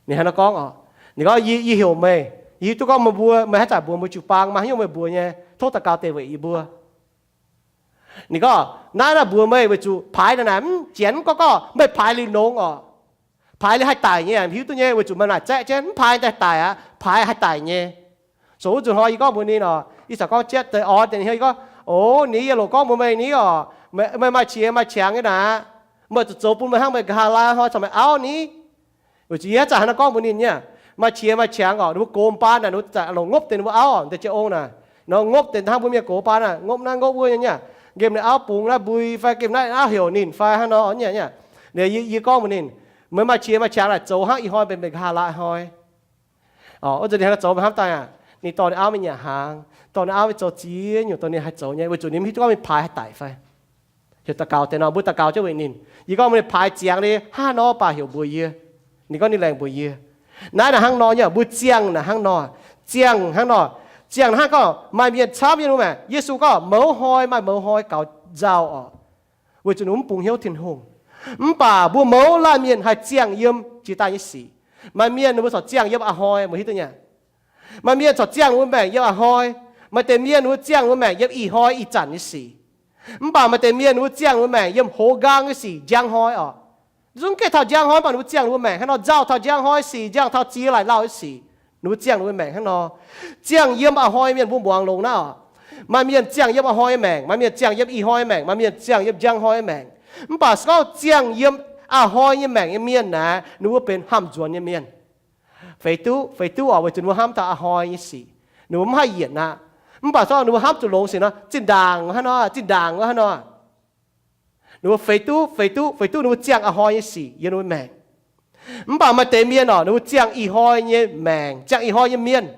Ninh hnangv naaiv gorngv oc. Ninh gorngv, Yie, yie heuc meih, yie hiuv duqv gorngv meih mbuo, meih haaix zanc mbuox mbuo jiu-baang maaih haaix nyungc meih mbuox nyei, tov daux gaux deix weic yie mbuo. Ninh gorngv, Naaiv naaiv mbuox meih weic zuqc paaix naaic naaic mv janx mv gorngv gorngv meih paaix liuz nongx oc. Paaix liuz haih daic nyei, hiuv duqv nyei, weic zuqc meih naaic zaeqv jienv mv paaix daaih daic aqv, paaix haih daic nyei. Zoux wuov nzunc hnoi yie gorngv mbuox ninh oc, yie caux gorngv jienv deix orn deix hnyouv, yie gorngv, O, ni, yie loc gorngv mbuox meih ni oc, meih maaih qiex maaih qangx nyei naaic, meih zuqc zoux bun meih hnangv meih nqa'haav laai hnoi caux meih auv ni. Weic zuqc yie haaix zanc hnangv naaiv gorngv mbuox ninh nyei, maaih qiex maaih qangx oc, ninh mbuo gox baan naaic, ninh mbuo zaqc longc ngopv deix ninh mbuo auv oc, deix jienv ong naaic, nor ngopv deix hnangv mbuo mienh gox baan naaic, ngopv naaiv ngopv wuov nyei, nqemh ninh auv bungx naaiv mbui fai nqemh naaiv auv heuc ninh fai hnangv nor nyei. Yie gorngv mbuox ninh, Meih maaih qiex maaih qangx naaic zoux hnangv ih hnoi benx meih nqa'haav laai hnoi. Wuov zanc ninh hnangv naaiv zoux meih hnamv daaih aac, ninh dorh ninh auv mingh nyanc hnaangx, dorh ninh auv mingh zoux ziex nyungc, dorh ninh haih zoux nyei, weic zuqc ninh mv hiuv duqv gorngv mingh paaix haih daic fai. Heuc daux gaux deix nor, mbuo daux gaux jienv weic ninh. Yie gorngv mbuox ninh paaix ziangx liuz hnangv nor baac heuc mbuox yie. Ninh gorngv ninh laengz mbuox yie. Naaiv naaic hnangv nor nyei, mbuo ziangh naaic hnangv nor. Ziangh hnangv nor. Ziangh hnangv gorngv maaih mienh camv nyei, maengc Yesu gorngv mouz hnoi maaih mouz hnoi gaux nzauh oc, weic zuqc ninh mv bungx hnyouv Tin-Hungh. Mv baac mbuo mouz laanh mienh haih ziangh yiem jiex daaih nyei sic. Maaih mienh ninh mbuo corc ziangh yiem a'hnoi, mbuo hiuv duqv nyei. Maaih mienh corc ziangh ninh mbuo maengc yiem a'hnoi. Maaih deix mienh ninh mbuo ziangh ninh mbuo maengc yiem ih hnoi ih zanc nyei sic. Mv baac maaih deix mienh ninh mbuo ziangh ninh mbuo maengc yiem hoz nqaang nyei sic, njang hnoi oc. Zungv gengh taux njang hnoi, mv baac ninh mbuo ziangh ninh mbuo maengc hnangv nor, nzauh taux njang hnoi sic, nzauh taux ziex laaic lauh nyei sic, ninh mbuo ziangh ninh mbuo maengc hnangv nor. Ziangh yiem a'hnoi mienh mbuo muangx longx naaiv oc. Maaih mienh ziangh yiem a'hnoi nyei maengc, maaih mienh ziangh yiem ih hnoi nyei maengc, maaih mienh ziangh yiem njang hnoi nyei maengc. Mv baac se gorngv ziangh yiem a'hnoi nyei maengc nyei mienh naaic, ninh mbuo benx hnamv nzuonx nyei mienh. Feix duqv, feix duqv oc, weic zuqc ninh mbuo hnamv taux a'hnoi nyei sic, ninh mbuo mv haih yienc aqv. Mv baac se gorngv ninh mbuo hnamv zuqc longx sic nor, zinh ndaangc hnangv nor, zinh ndaangc hnangv nor. Ninh mbuo feix duqv, feix duqv, feix duqv ninh mbuo ziangh a'hnoi nyei sic yiem ninh mbuo maengc. Mv baac maaih deix mienh oc, ninh mbuo ziangh ih hnoi nyei maengc, ziangh ih hnoi nyei mienh.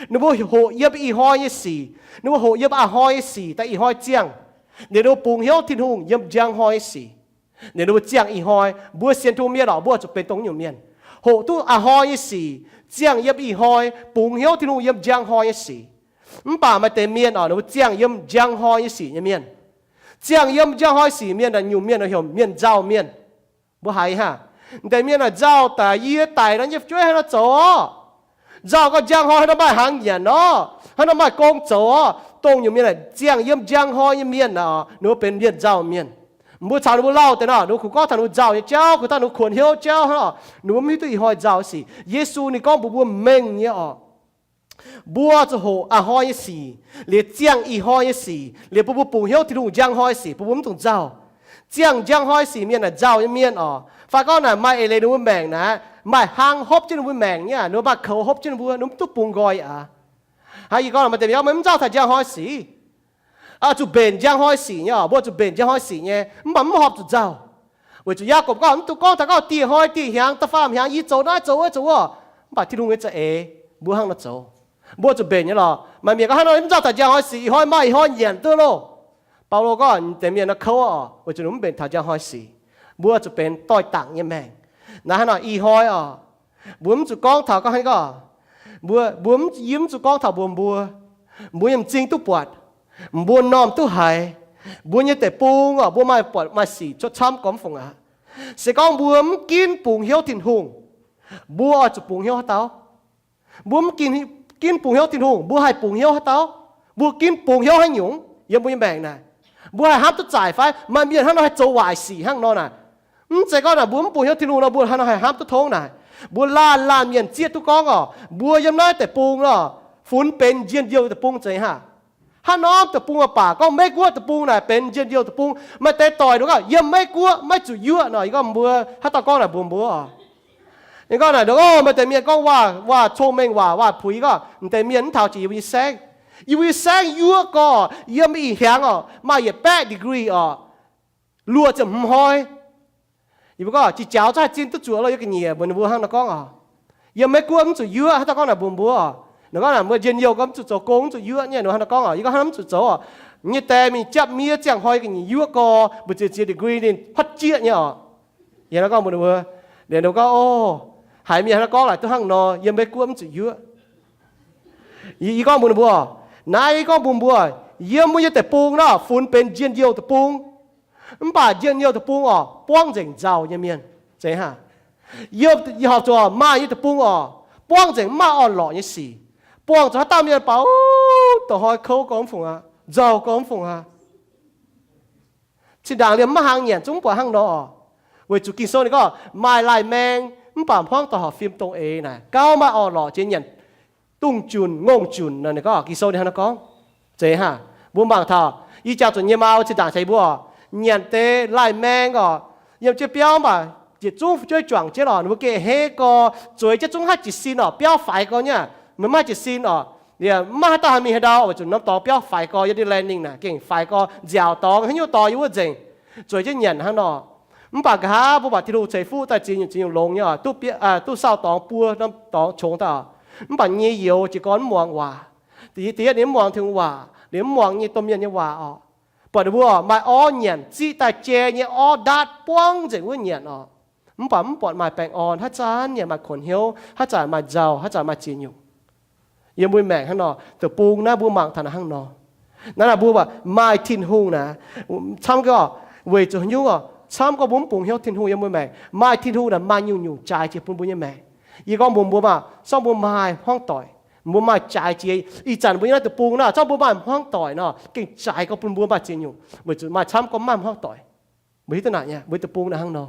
Ninh mbuo hoqc yiem ih hnoi nyei sic, ninh mbuo hoqc yiem a'hnoi nyei sic daaih ih hnoi ziangh. Ninh mbuo bungx hnyouv Tin-Hungh yiem njang hnoi nyei sic. Ninh mbuo ziangh ih hnoi, mbuo sienx Tin-Hungh mienh oc, mbuo zuqc benx dongh nyungc mienh. Hoqc duqv a'hnoi nyei sic, ziangh yiem ih hnoi, bungx hnyouv Tin-Hungh yiem njang hnoi nyei sic. Mv baac maaih deix mienh oc, ninh mbuo ziangh yiem njang hnoi nyei sic nyei mienh. Ziangh yiem njang hnoi sic mienh naaic nyungc mienh heuc mienh nzauh mienh. Mbuo haiz hnangv, deix mienh naaic nzauh daaih, yie daic nor, yie fu'jueiv haaix nor zoux oc? Nzauh gorngv njang hnoi haaix nor maaih hnaangx nyanc nor, haaix nor maaih gong zoux oc? Dongh nyungc mienh naaic ziangh yiem njang hnoi nyei mienh naaic oc, ninh mbuo benx mienh nzauh mienh. Mbuo caux ninh mbuo lauh deix nor, ninh mbuo kungx gorngv taux ninh mbuo nzauh nyei jauv, kungx taux ninh mbuo kuonx hnyouv jauv hnangv oc, ninh mbuo mv hiuv duqv ih hnoi nzauh nyei sic. Yesu ninh gorngv mbuox mbuo mengh nyei oc. Mbuo zuqc hoqc a'hnoi nyei sic, liuz ziangh ih hnoi nyei sic, liuz bun mbuo bungx hnyouv Tin-Hungh njang hnoi sic, bun mbuo mv dungx nzauh. Ziangh njang hnoi sic mienh naaic nzauh nyei mienh oc. Fai gorngv naaic maaih eix leiz ninh mbuo maengc naaic, maaih hlang hopv jienv ninh mbuo maengc nyei, ninh mbuo maaih koux hopv jienv ninh mbuo, ninh mbuo mv duqv bungx nqoi aqv. Hnangv yie gorngv, maaih deix mienh gorngv, meih mv nzauh taux njang hnoi sic, zuqc mbenc njang hnoi sic nyei oc. Mbuo zuqc mbenc njang hnoi sic nyei, mv baac mv horpc zuqc nzauh. Weic zuqc Yaagorpc gorngv, mv dungx gorngv taux gorngv dieh hnoi dieh hnyangx, da'faam hnyangx yie zoux naaiv zoux wuov zoux wuov. Mv baac Tin-Hungh nyei za'eix, mbuo hnangv nor zoux. Mbuo zuqc mbenc nyei lorqc. Maaih mienh gorngv, hnangv nor mv nzauh taux njang hnoi sic, ih hnoi maaih ih hnoi nyanc duqv loh. Baulo gorngv, deix mienh nor kouv oc, weic zuqc ninh mv mbenc taux njang hnoi sic. Mbuo zuqc benx doix-dangc nyei maengc. Naaiv hnangv nor ih hnoi oc, mbuo mv zuqc gorngv taux gorngv hnangv gorngv, mbuo, mbuo mv, yie mv zuqc gorngv taux mbuox mbuo, mbuo nyei m'zing duqv buatc, mbuo m'normh duqv haiz, mbuo nyei deic-bung oc, mbuo maaih buatc maaih sic cuotv camv gormx fungc aqv. Se gorngv mbuo mv ginv bungx hnyouv Tin-Hungh, mbuo oix zuqc bungx hnyouv haaix dauh? Mbuo mv ginv, ginv bungx hnyouv Tin-Hungh, mbuo haih bungx hnyouv haaix dauh? Mbuo ginv bungx hnyouv haaix nyungc yiem mbuo nyei maengc naaic? Mbuo haih hnamv duqv zaaic fai? Maaih mienh hnangv nor haih zoux waaic sic hnangv nor naaic. Mv zeiz gorngv naaic mbuo mv bungx hnyouv Tin-Hungh nor, mbuo hnangv nor haih hnamv duqv tongv naaic. Mbuo laanh laanh mienh zieqv duqv gorngv oc, mbuo yiem naaiv deic-bung oc, funx benx njien-youh deic-bung zeiz hnangv. Hnangv norm deic-bung oc, baac gorngv Meiv-Guoqv deic-bung naaic benx njien-youh deic-bung. Maaih deix doic nduov gorngv yiem Meiv-Guoqv maiv zuqc yuoqv nor, yie gorngv mbuo haaix dauh gorngv naaic mbuox mbuo oc. Yie gorngv naaic, o, maaih deix mienh gorngv waac, waac cong-mengh waac, waac puix, yie gorngv m'deix mienh mv taux jiex yie mbuo nyei saengv. Yie mbuo nyei saengv yuoqv gorx, yiem ih hnyangx oc, maaih yietc baeqv degree oc, luoqc ziepc hmz hnoi. Yie mbuo gorngv jiex jaux zungv haih zinh duqv zuoqc lo yie ga'nyiec, mbuox ninh mbuo hnangv nor gorngv oc. Yiem Meiv Guoqv mv zuqc yuoqv, hnangv daaih gorngv naaic mbuox mbuo oc. Ninh gorngv naaic mbuo njien-youh gorngv mv zuqc zoux gong, mv zuqc yuoqv nyei, ninh hnangv nor gorngv oc. Yie gorngv hnangv mv zuqc zoux oc. Nyei die mingh japv miev ziangh hnoi ga'nyiec yuoqv gau, mbu'ziex ziex degree ninh hotv jieqv nyei oc. Yie hnangv gorngv mbuox ninh mbuo, liuz ninh mbuo gorngv, o, haiz mienh hnangv nor gorngv laaic duqv hnangv nor, yiem Meiv Guoqv mv zuqc yuoqv. Yie gorngv mbuox ninh mbuo, naaiv yie gorngv mbuox mbuo, yiem mbuo nyei deic-bung nor funx benx njien-youh deic-bung. Mv baac njien-youh deic-bung oc, buangv nzengc nzauh nyei mienh. Zeiz hnangv. Yie horpc zuqc maaih nyei deic-bung oc, buangv nzengc mv maaih orn-lorqc nyei sic. Buangh zuqc haaix dauh mienh baac, o, da'hnoi kouv gormx mv fungc aqv, nzauh gormx mv fungc aqv. Zinh ndaangc liemh maiv hnaangx nyanc zungv mv buatc hnangv nor oc. Weic zuqc Ging-Sou ninh gorngv maaih laih maeng mv baac hmuangv doic horpc fim dongh eix naaic, gauh maaih orn-lorqc jiex nyanc dungz junc ngongh junc nor. Ninh gorngv, Ging-Sou ninh hnangv nor gorngv. Zeiz hnangv. Mbuo mangc taux ih jaax zuqc nyei maa zinh ndaangc caux mbuo oc, nyanc deix laih maeng oc, yiem jienv biauv mv baac yietc zungv fu'jueiv juangc jienv oc, ninh mbuo gengh a'hneiv gau, zueiz jienv zungv maiv haih jiez sin oc, biauv faix gau nyei, maiv haih jiez sin oc. Liemh maiv haaix dauh haih mingh haaix ndau, weic zuqc norm dorngx biauv faix gau, yiem ndiev Laengh Ninh naaic gengh faix gau, nziaauc dorngx, haaix nyungc dorngx yiem wuov nzengc, zueiz jienv nyanc hnangv nor. Mv baac nqa'haav mbuo baac Tin-Hungh ceix fuqv daaih ziex nyungc ziex nyungc longx nyei oc, duqv, duqv sauh dorngx buo, norm dorngx qongx daaih oc. Mv baac nyei youz jiez gorn mv muangx waac. Da'yietv ninh mv muangx Tin-Hungh waac, liemh mv muangx nyei domh mienh nyei waac oc. Buatc ninh mbuo maaih orv nyanc, ziqv daaih jai nyei orv ndaatv buangv nzengc wuov nyanc oc. Mv baac mv buatc maaih baengh orn, haaix zanc yaac maaih kuonx hnyouv, haaix zanc maaih nzauh, haaix zanc maaih ziex nyungc. Yiem mbuo maengc hnangv nor, deic-bung naaiv mbuo mangc taux naaic hnangv nor. Naaiv naaic mbuo maaih Tin-Hungh naaic, camv gorngv, weic zuqc haaix nyungc oc, camv gorngv mbuo mv bungx hnyouv Tin-Hungh yiem mbuo maengc. Maaih Tin-Hungh naaic maaih nyungc-nyungc jaaix jiex bun mbuo nyei maengc. Yie gorngv mbuox mbuo maah, sorng mbuo maaih hmuangv doic, mbuo maaih jaaix jiex. Ih zanc mbuo nyei naaiv deic-bung naaic, sorng mbuo maaih hmuangv doic nor, gengh jaaix gorngv bun mbuo maaih ziex nyungc, weic zuqc maaih camv gorngv maaih hmuangv doic. Mbuo hiuv duqv naaic nyei, mbuo deic-bung naaic hnangv nor.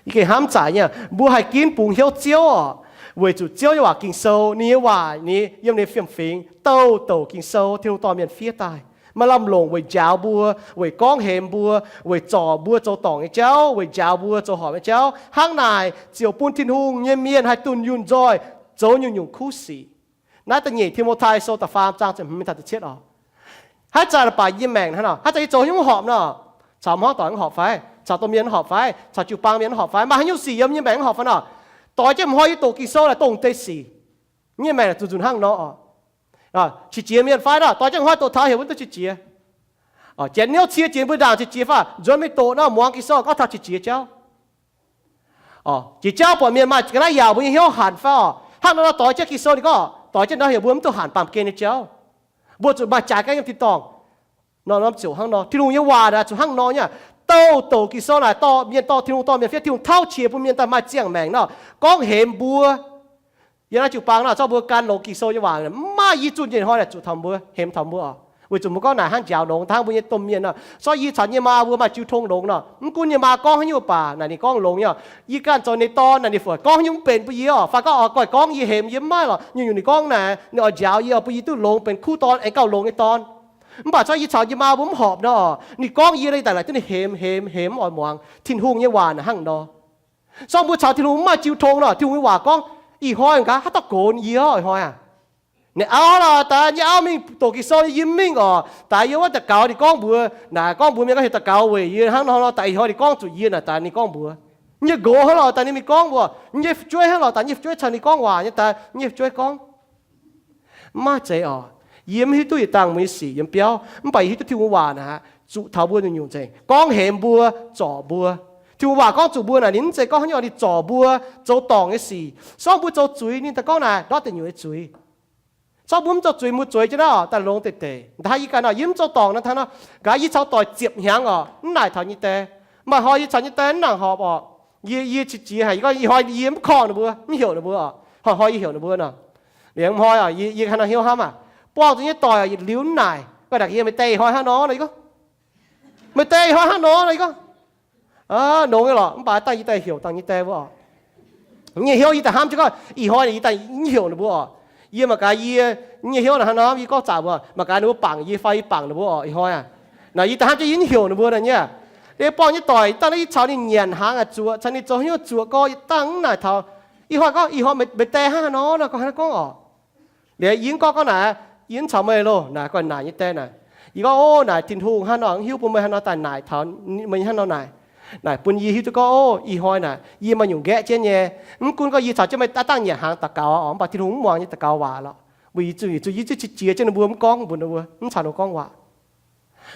Yie gengh hnamv zaic nyei, mbuo haih ginv bungx hnyouv Ziouv oc, weic zuqc Ziouv nyei waac Ging-Sou, ninh nyei waac ni yiem ninh fiem-fingx, douc douc Ging-Sou Tin-Hungh dorh mienh fiev daaih, maaih lamh longc weic njaaux mbuo, weic gorngv hemx mbuo, weic zorc mbuo zoux dorngc nyei jauv, weic njaaux mbuo zoux horpc nyei jauv. Hnangv naaic ziouc bun Tin-Hungh nyei mienh haih dunh yunh nzoih zoux nyungc-nyungc kuv sic. Naaiv da'nyeic Ti^mo^tai Sou da'faam zaang ziepc hmz mingh taux ziepc cietv oc. Haaix zanc baac yie maengc hnangv nor, haaix zanc yie zoux hnyouv horpc nor, caux hmuangv doic mv horpc fai, caux domh mienh mv horpc fai, caux jiu-baang mienh mv horpc fai, maaih haaix nyungc sic yiem yie maengc mv horpc fai nor, doix jienv m'hnoi yie doqc Ging-Sou naaic dongh deix sic. Yie maengc zuqc nzunc hnangv nor oc. Qiex jiez mienh fai nor, doix jienv m'hnoi doqc taux heuc mbuo duqv qiex jiez. Janx hnyouv cie jiex mbuo ndaangc qiex jiez fai, nzuonx mingh doqc nor muangx Ging-Sou gorngv taux qiex jiez jauv. Jiex jauv buatc mienh maaih ga'naaiv yaauc mbuo nyei hnyouv hanc fai oc. Hnangv nor nor doix jienv Ging-Sou ninh gorngv doix jienv nor heuc mbuo mv duqv hanc baamh gen nyei jauv. Mbuo zuqc maaih jaaix gaengh yiem tin-dorngh. Nor norm ziouc hnangv nor, Tin-Hungh nyei waac naaic zuqc hnangv nor nyei. Douc douc Ging-Sou naaic dorh mienh, dorh Tin-Hungh, dorh mienh fiev, Tin-Hungh tauv qiex bun mienh daaih maaih ziangh maengc nor, gorngv hemx mbuo. Yiem naaiv jiu-baang nor, zorqv mbuo gan longx Ging-Sou nyei waac, maiv maaih yie zunh nyei hnoi naaic zuqc taux mbuo, hemx taux mbuo oc. Weic zuqc mbuo gorngv naaic hnangv njaaux longx hnangv mbuo nyei domh mienh nor. Sortv yie caux nyei maa mbuo maaih jiu tong longx nor, mv gunv nyei maa gorngv haaix nyungc baac naaic ninh gorngv longx nyei oc. Yie ganh zoux ninh dorn naaic ninh fai gorngv haaix nyungc mv benx bun yie oc, fai gorngv oix goiv gorngv yie hemx yie mv maaih lorqc. Nyungc-nyungc ninh gorngv naaic ninh oix njaaux yie oc, bun yie duqv longx benx kuv dorn aengx gauh longx nyei dorn. Mv baac zortv yie caux yie maa mbuo mv horpc nor, ninh gorngv yie daaih laaic duqv ninh hemx hemx hemx mv oix muangx. Tin-Hungh nyei waac naaic hnangv nor. Sortv mbuo caux Tin-Hungh mv maaih jiu tong nor, Tin-Hungh nyei waac gorngv, ih hnoi gaax haaix dauh gox yie oc, ih hnoi aac. Ninh auv nor daaih, nyei auv mingh doqc Ging-Sou, yie mingh oc. Daaih yie wuov daux gaux ninh gorngv mbuox naaic, gorngv mbuox mienh gorngv heuc daux gaux weic yie hnangv nor, daaih ih hnoi ninh gorngv zuqc yie naaic, daaih ninh gorngv mbuox. Nyei nqox hnangv lorqc, daaih ninh mingh gorngv mbuox. Nyei fu'jueiv hnangv lorqc, daaih nyei fu'jueiv caux ninh gorngv waac nyei, daaih nyei fu'jueiv gorngv. Mv maaih zeiz oc. Yie mv hiuv duqv yietc dangh mbuo nyei sic yiem biauv, mv baac yie hiuv duqv Tin-Hungh waac naaic zuqc taux mbuo nyungc-nyungc nzengc, gorngv hemx mbuo, zorc mbuo. Tin-Hungh waac gorngv zuqc mbuo naaic, ninh mv zeiz gorngv haaix nyungc, ninh zorc mbuo zoux dorngc nyei sic. Sortv mbuo zoux zuiz, ninh daaih gorngv naaic ndortv deic nyuoqc nyei zuiz. Sortv mbuo mv zoux zuiz, mbuo zueiz jienv naaiv oc, daaih longx deix deix. Nqa'haav yie ganh nor, yie mv zoux dorngc nor, hnangv nor, nqa'haav yie caux doic ziepc hnyangx oc, mv naaic taux nyei die. Maaih hnoi yie caux nyei die mv nangc horpc oc. Yie, yie qiex jiez haic, yie gorngv ih hnoi yie mv korngh ninh mbuo, mv heuc ninh mbuo oc. Hnoi-hnoi yie heuc ninh mbuo nor. Liuz hnoi oc, yie, yie haaix nor hnyouv hnamv aac, buangh zuqc nyei doic oc, yietc liuz mv naaic, gorngv naaic yie, meih die ih hnoi hnangv nor nor, yie gorngv, meih die ih hnoi hnangv nor nor, yie gorngv, longx nyei lorqc. Mv baac dangh yie daaih heuc dangh nyei die mbuo oc. Nyei hnyouv yie daaih hnamv jienv gorngv ih hnoi yie daaih mv heuc ninh mbuo oc. Yie mangc gaax yie nyei hnyouv naaic hnangv nor, yie gorngv zaqc mbuo, mangc gaax ninh mbuo bangc yie fai yie bangc ninh mbuo oc ih hnoi aac. Naaic yie daaih hnamv jienv yie mv heuc ninh mbuo naaic nyei. Liuz buangh nyei doic dangh naaiv yie caux ninh nyanc hnaangx aac zuoqc, caux ninh zoux haaix nyungc zuoqc gorx, yie dangh mv naaic taux. Ih hnoi gorngv ih hnoi meih, meih die hnangv haaix nor nor, gorngv haaix nor gorngv oc. Liuz yie mv gorngv gorngv naaic, yie mv caux meih loh naaic, gorngv naaic nyei die naaic. Yie gorngv, o, naaic Tin-Hungh hnangv nor hiuv bun meih haaix nor daaih naaic taux meih hnangv nor naaic. Naaic bun yie hiuv duqv gorngv, ov, ih hnoi naaic yie maaih nyungc nqaeqv jienv nyei. Mv gunv gorngv yie caux jienv meih daaih dangh nyanc hnaangx daux gaux oc, mv baac Tin-Hungh mv muangx nyei daux gaux waac lorqc. Mbuo yietc zungv, yietc zungv, yietc zungv qiex jienv ninh mbuo mv gorngv mbuox ninh mbuo, mv caux ninh mbuo gorngv waac.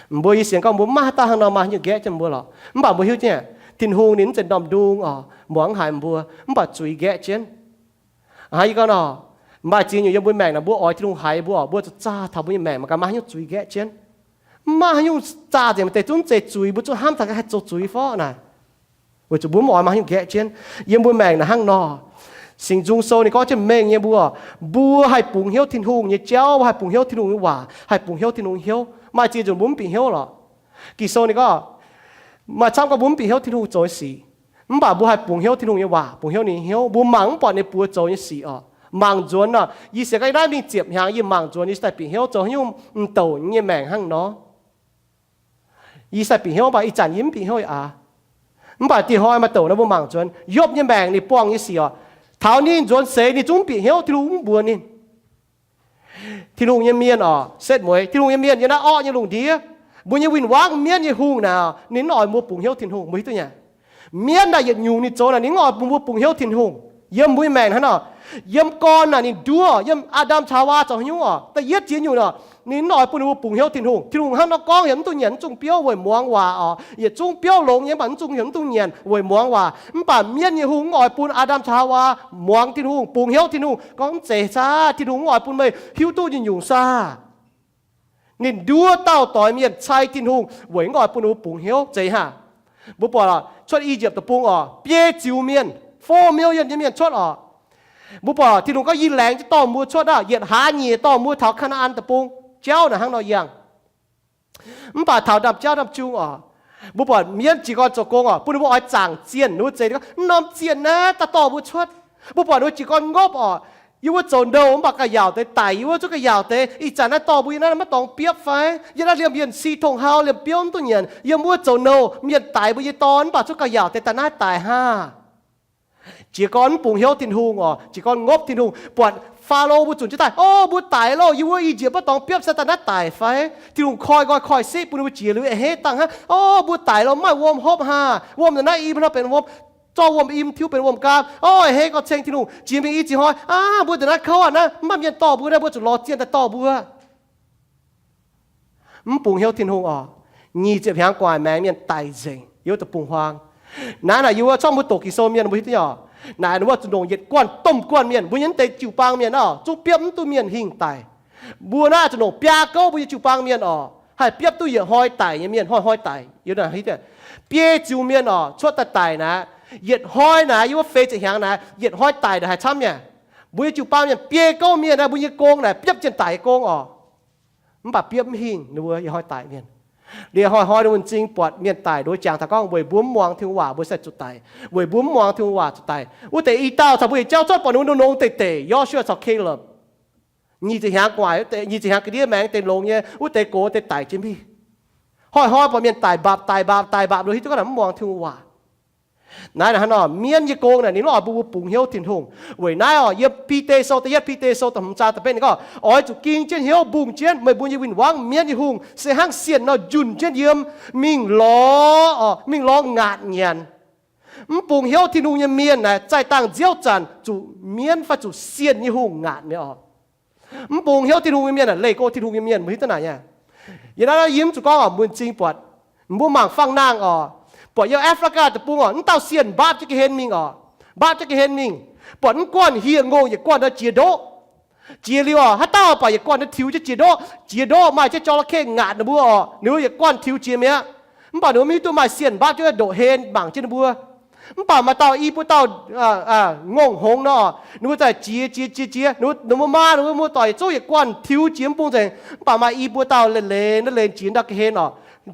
Mbuo yie sienx gorngv mbuo maiv maaih haaix dauh hnangv nor maaih haaix nyungc nqaeqv jienv mbuo lorqc. Mv baac mbuo hiuv jienv Tin-Hungh ninh mv zeiz ndorm ndung oc, muangx mv haiz mbuo, mv baac zuiz nqaeqv jienv. Hnangv yie gorngv nor, maaih ziex nyungc yiem mbuo maengc naaic mbuo oix Tin-Hungh haiz mbuo oc, mbuo zuqc zaah taux mbuo nyei maengc mangc gaax maaih haaix nyungc zuiz nqaeqv jienv. Mv maaih haaix nyungc zaah nzengc maaih deix zungv zeiz zuiz, mbuo zungv hnamv taux haih zoux zuiz fov naaic. Weic zuqc mbuo mv oix maaih haaix nyungc nqaeqv jienv. Yiem mbuo maengc naaic hnangv nor, Singx Nzung Sou ninh gorngv jienv mengh nyei mbuo, mbuo haih bungx hnyouv Tin-Hungh nyei jauv, haih bungx hnyouv Tin-Hungh nyei waac, haih bungx hnyouv Tin-Hungh hnyouv. Maaih ziex nzunc mbuo mv bieqc hnyouv lorqc. Ging-Sou ninh gorngv, maaih camv gorngv mbuo mv bieqc hnyouv Tin-Hungh zoux nyei sic, mv baac mbuo haih bungx hnyouv Tin-Hungh nyei waac, bungx hnyouv ninh nyei hnyouv. Mbuo mangc mv buatc ninh buoz zoux nyei sic oc. Mangc nzuonx nor, yie sienx gorngv yie naaiv mingh ziepc hnyangx yie mangc nzuonx yie daaih bieqc hnyouv zoux haaix nyungc m'douc nyei maengc hnangv nor. Yie sai bieqc hnyouv, mv baac ih zanc yie mv bieqc hnyouv aqv. Mv baac dieh hnoi maaih douc nor mbuo mangc nzuonx Yopv nyei maengc ninh buangh nyei sic oc. Taux ninh nzuonx seix ninh zungv mv bieqc hnyouv, Tin-Hungh mv mbuox ninh. Tin-Hungh nyei mienh oc, setv mueiz Tin-Hungh nyei mienh yiem naaiv orqv nyei lungh ndiev, mbuo nyei win-wangv mienv nyei hungh naaic, ninh mv oix mbuo bungx hnyouv Tin-Hungh. Mbuo hiuv duqv nyei, mienv naaic yietc nyungc ninh zoux naaic ninh mv oix bun mbuo bungx hnyouv Tin-Hungh. Yiem mbuo nyei maengc hnangv nor, yiem gorn naaic ninh nduov, yiem Aa^ndam caux Haawaa zoux haaix nyungc oc, da'yietv ziex nyungc oc, ninh mv oix bun ninh mbuo bungx hnyouv Tin-Hungh. Tin-Hungh hnangv nor gorngv yaac mv dungx nyanc, mv zungh biouv weic muangx waac oc, yietc zungv biouv longx nyei, mv baac mv zungh, mv dungx nyanc weic muangx waac. Mv baac mienv nyei hungh mv oix bun Aa^ndam caux Haawaa muangx Tin-Hungh, bungx hnyouv Tin-Hungh, gorngv mv zeiz saah, Tin-Hungh mv oix bun meih hiuv duqv nyungc-nyungc saah. Ninh nduov dauh doix mienh cai Tin-Hungh weic mv oix bun ninh mbuo bungx hnyouv zeiz hnangv. Mbuo buatc oc, cuotv I^yipv Deic-Bung oc, biei ziux mienh, four million nyei mienh cuotv oc. Mbuo buatc Tin-Hungh gorngv, yie laengz jienv dorh mbuo cuotv aqv, yietc hlaax nyeic dorh mbuo taux Kaa^naa^an Deic-Bung jauv naaic hnangv nor yangh. Mv baac taux ndamv jauv ndamv jung oc, mbuo buatc mienv jiez gorn zoux gong oc, bun ninh mbuo oix zaangc zienh, ninh mbuo zeiz gorngv, mv norm zienh naaiv daaih dorh mbuo cuotv. Mbuo buatc ninh mbuo jiez gorn ngopv oc, yie wuov zoux nouh mv baac ga'yaauc deix daic, yie wuov zungv ga'yaauc deix, ih zanc naaiv dorh mbuo yie naaiv maiv dorngx biopv fai? Yie naaiv liemh mienh si tong hau, liemh biouv mv duqv nyanc, yiem wuov zoux nouh, mienh daix mbuo nyei dorn mv baac zungv ga'yaauc deix daaih naaiv daic hnangv. Jiez gorn mv bungx hnyouv Tin-Hungh oc, jiez gorn ngopv Tin-Hungh. Buatc Faalo mbuo zunc jienv daaih, o, mbuo daic loh, yie wuov I^yipv maiv dorngx biopv, se daaih naaiv daic fai? Tin-Hungh koi nqoi koi siqv bun ninh mbuo jiex liuz a'hneiv dangh hnangv, o, mbuo daic loh, mv maaih wuom hopv haac, wuom naaiv i haaix nor benx wuom, zorqv wuom-im tiuv benx wuom-nqaam, o, a'hneiv gorngv ceng Tin-Hungh. Jiex mingh i ziex hnoi, aav, mbuo ndongc naaiv kouv aqv, naaiv mv maaih mienh dorh mbuo, naaiv mbuo zuqc lorz zienh daaih dorh mbuo. Mv bungx hnyouv Tin-Hungh oc, nyic ziepc hnyangx gu'nguaaic maengx mienh daic nzengc yiem wuov deic-bung-huaang. Naaiv naaic yie wuov corc mbuo doqc Ging-Sou mienh mbuo hiuv duqv nyei oc. Naaic ninh mbuo zuqc ndongc yietc guanh domh guanh mienh, mbuo nyei naaiv deix jiu-baang mienh naaiv oc, zungv biopv mv duqv mienh hingh daic. Mbuo naaiv zuqc ndongc biaa gouv mbuo nyei jiu-baang mienh oc, haih biopv duqv yietc hnoi daic nyei mienh, hnoi-hnoi daic. Biei ziux mienh oc, cuotv daaih daic naaic, yietc hnoi naaic yiem wuov feix ziepc hnyangx naaic, yietc hnoi daic naaic haih camv nyei. Mbuo nyei jiu-baang mienh biei gouv mienh naaiv, mbuo nyei gong naaic biopv jienv daic nyei gong oc. Mv baac biopv mv hingh, ninh mbuo yietc hnoi daic mienh. Liuz hnoi-hnoi ninh mbuo m'zing buatc mienh daic, ninh mbuo jangx taux gorngv weic mbuo mv muangx Tin-Hungh waac mbuo sai zuqc daic. Weic mbuo mv muangx Tin-Hungh waac zuqc daic. Wuov deix i dauh caux mbuo yietc jauv cuotv buatc ninh mbuo nongx nongx deic deic, Yo^su^waa caux Kalepv. Nyic ziepc hnyangx gu'nguaaic, nyic ziepc hnyangx ga'ndiev maengx deix longx nyei, wuov deix gox deix daic jienv mingh. Hnoi-hnoi buatc mienh daic mbapc daic mbapc daic mbapc, ninh mbuo hiuv duqv gorngv naaic mv muangx Tin-Hungh waac. Naaiv naaic hnangv nor, mienv nyei gong naaic ninh mv oix bun mbuo bungx hnyouv Tin-Hungh. Weic naaiv oc, yiem Bide Sou da'yietv, Bide Sou da'hmz zaang da'betv ninh gorngv, oix zuqc ging jienv hnyouv mbungh jienv meih mbuo nyei win-wangv mienv nyei hungh se hnangv sienh nor njunh jienv yiem, mingh lorz, mingh lorz ngaatc nyanc. Mv bungx hnyouv Tin-Hungh nyei mienh naaic zaih dangh nziouv zanc zuqc mienv fai zuqc sienh nyei hungh ngaatc nyei oc. Mv bungx hnyouv Tin-Hungh nyei mienh aah, leih go Tin-Hungh nyei mienh, mbuo hiuv duqv naaic nyei. Yie naaiv yie mv zuqc gorngv oc, mbuo m'zing buatc, mbuo mangc fangx nangh oc, buatc yiem Africa deic-bung oc, mv dauh sienh mbapv jienv ga'hlen mingh oc, mbapv jienv ga'hlen mingh, buatc mv guanh hieh ngongh yietc guanh nor jiex ndoqv. Jiex liuz oc, haaix dauh baac yietc guanh nor tiux jienv jiex ndoqv, jiex ndoqv maaih jienv จระเข้ ngaatc ninh mbuo oc, ninh mbuo yietc guanh tiux jiex mi'aqv. Mv baac ninh mbuo mv hiuv duqv maaih sienh mbapv jienv ndoqc hlen mangc jienv ninh mbuo. Mv baac maaih dauh i buo dauh ngongh hngongx nor, ninh mbuo zaaih jiex jiex jiex jiex, ninh mbuo maa ninh mbuo muoz-doic yietc zungv yietc guanh tiux jiex mv bung nzengc. Mv baac maaih i buo dauh leiz-leiz naaiv leiz jiex ndau ga'hlen oc.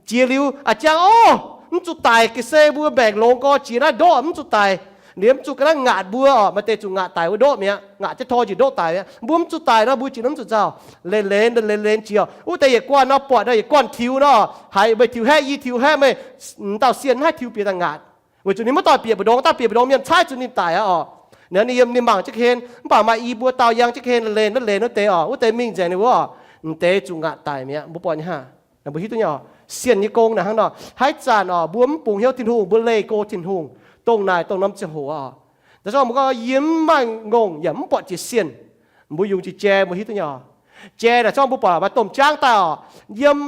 Jiex liuz a'jang, Orv, mv zuqc daic, ga'sie mbuo mbaengc longx gorx jiex naaiv ndoqv mv zuqc daic. Liemh mv zuqc ga'naaiv ngaatc mbuo oc, maaih deix zuqc ngaatc daic wuov ndoqv mi'aqv, ngaatc jienv tor njiec ndoqv daic mi'aqv. Mbuo mv zuqc daic nor mbuo jiex nor mv zuqc nzauh. Leiz-leiz leiz-leiz jiex oc. Wuov deix yietc guanh nor buatc nor yietc guanh tiux nor, haiz meih tiux haeqv, yie tiux haeqv meih, dauh sienh mv haih tiux bieqc daaih ngaatc. Weic zuqc ninh maiv dorh bieqc mbu'ndongx, daaih bieqc mbu'ndongx mienh caaiv zuqc ninh daic aqv oc. Ninh, ninh mangc jienv ga'hlen, mv baac maaih i buo dauh yangh jienv ga'hlen leiz-leiz naaiv leiz wuov deix oc, wuov deix mingh nzengc ninh wuov oc, m'deix zuqc ngaatc daic mi'aqv. Mbuo buatc nyei hnangv. Mbuo hiuv duqv nyei oc. Sienh nyei gong naaic hnangv nor. Haaix zanc oc, mbuo mv bungx hnyouv Tin-Hungh, mbuo leih go Tin-Hungh, dongh naaic dongh norm ziangh hoc oc. Da'zorng mbuo gorngv yie mv maaih ngongh yaac mv buatc jiex sienh, mbuo yungz jiex jai mbuo hiuv duqv nyei oc. Jai naaic zorngv mbuo buatc maaih domh jaangv daaih oc, yiem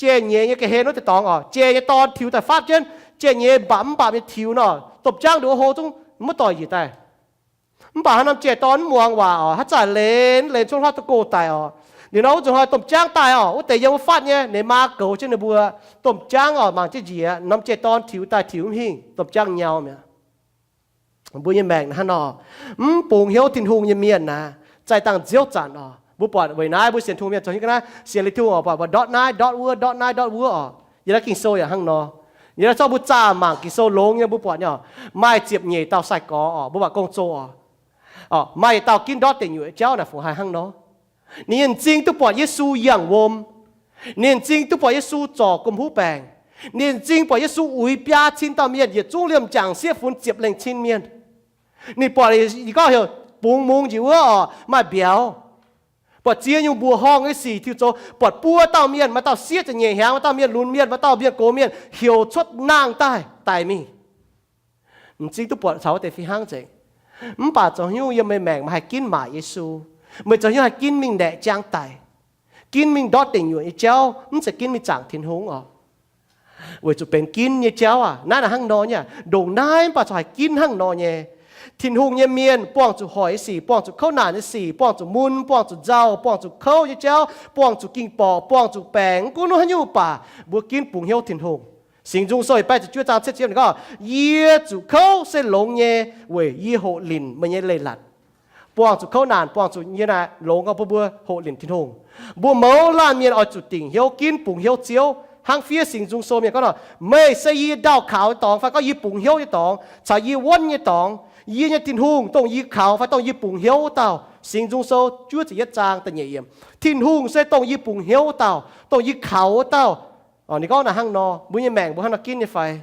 jai-nyeiz nyei ga'hlen wuov deix dorngx oc, jai nyei dorn tiux daaih fatv jienv, jai-nyeiz mbapc mv mbapc nyei tiux nor, domh jaangv nduqc hlo zungv mv dorh njiec daaih. Mv baac haaix norm jai-dorn mv muangx waac oc, haaix zanc lenz lenz cuotv hluotv duqv go daic oc. Liuz nor wuov nzunc hnoi domh jaangv daaih oc, wuov deix yiem wuov fatv nyei, ninh maa goux jienv ninh mbuo. Domh jaangv oc mangc jienv njiec, norm jai-dorn tiux daaih tiux mv hingh, domh jaangv nyau mi'aqv. Mbuo nyei maengc hnangv nor, mv bungx hnyouv Tin-Hungh nyei mienh naaic, zaih dangh nziouv zanc oc, mbuo buatc weic naaiv mbuo sienx Tin-Hungh mienh zoux hnyouv ga'naaiv, sienx liuz Tin-Hungh oc, buatc, buatc ndortv naaiv ndortv wuov, ndortv naaiv ndortv wuov oc. Yiem naaiv Ging-Sou yaac hnangv nor. Yiem naaiv zorqv mbuo zaah mangc Ging-Sou longx nyei, mbuo buatc nyei oc, maaih ziepc nyeic dauh sai-gorx oc, mbuo buatc gong-zoh oc. Maaih yietc dauh ginv ndortv deic nyuoqc nyei jauv naaic fungc haiz hnangv nor. Ninh nyei m'zing duqv buatc Yesu yangh wuom. Ninh m'zing duqv buatc Yesu zorc gomh huv baengc. Ninh m'zing buatc Yesu uix biaa cin dauh mienh yietc zungv liemh jangc sieqv funx ziepc lengh cin mienh. Ninh buatc, ninh gorngv heuc bungx mungz njiec wuov oc, maaih mbiauz. Buatc ziex nyungc mbuoqc horngh nyei sic tiux zoux, buatc buo dauh mienh, maaih dauh sieqv ziepc nyeic hnyangx, maaih dauh mienh lunx mienh, maaih dauh mienh gox mienh, heuc cuotv nangh daaih daic mingh. M'zing duqv buatc caux wuov deix fih hnangv nzengc. Mv baac zoux haaix nyungc yiem meih maengc meih haih ginv maaic Yesu? Meih zoux haaix nyungc haih ginv mingh naeqc jaang daic, ginv mingh ndortv deic nyuoqc nyei jauv, mv zeiz ginv mingh zaangc Tin-Hungh oc? Weic zuqc benx ginv nyei jauv aac. Naaiv naaic hnangv nor nyei aac, ndongc naaiv mv baac corc haih ginv hnangv nor nyei. Tin-Hungh nyei mienh buangh zuqc hoic nyei sic, buangh zuqc kouv naanc nyei sic, buangh zuqc mun, buangh zuqc nzauh, buangh zuqc kouv nyei jauv, buangh zuqc ging-borqc, buangh zuqc baengc, mv gunv haaix nyungc baac mbuo ginv bungx hnyouv Tin-Hungh. Singx Nzung Sou yietc baeqv ziepc juov zaang cietv ziepc ninh gorngv, yie zuqc kouv se longx nyei, weic yie hoqc linc meih nyei leiz-latc. Buangh zuqc kouv naanc, buangh zuqc nyei naaic longx gorngv bun mbuo hoqc linc Tin-Hungh. Mbuo mouz laanh mienh oix zuqc dingc hnyouv ginv bungx hnyouv Ziouv hnangv fiev Singx Nzung Sou mienh gorngv nor, meih se yie ndaauh kaux nyei dorngx fai gorngv yie bungx hnyouv nyei dorngx caux yie wuonv nyei dorngx. Yie nyei Tin-Hungh dongh yie kaux fai dongh yie bungx hnyouv wuov dauh. Singx Nzung Sou juov ziepc yietv zaang da'nyeic yiemc, Tin-Hungh se dongh yie bungx hnyouv wuov dauh, dongh yie kaux wuov dauh. Ninh gorngv naaic hnangv nor, mbuo nyei maengc mbuo hnangv nor ginv nyei fai?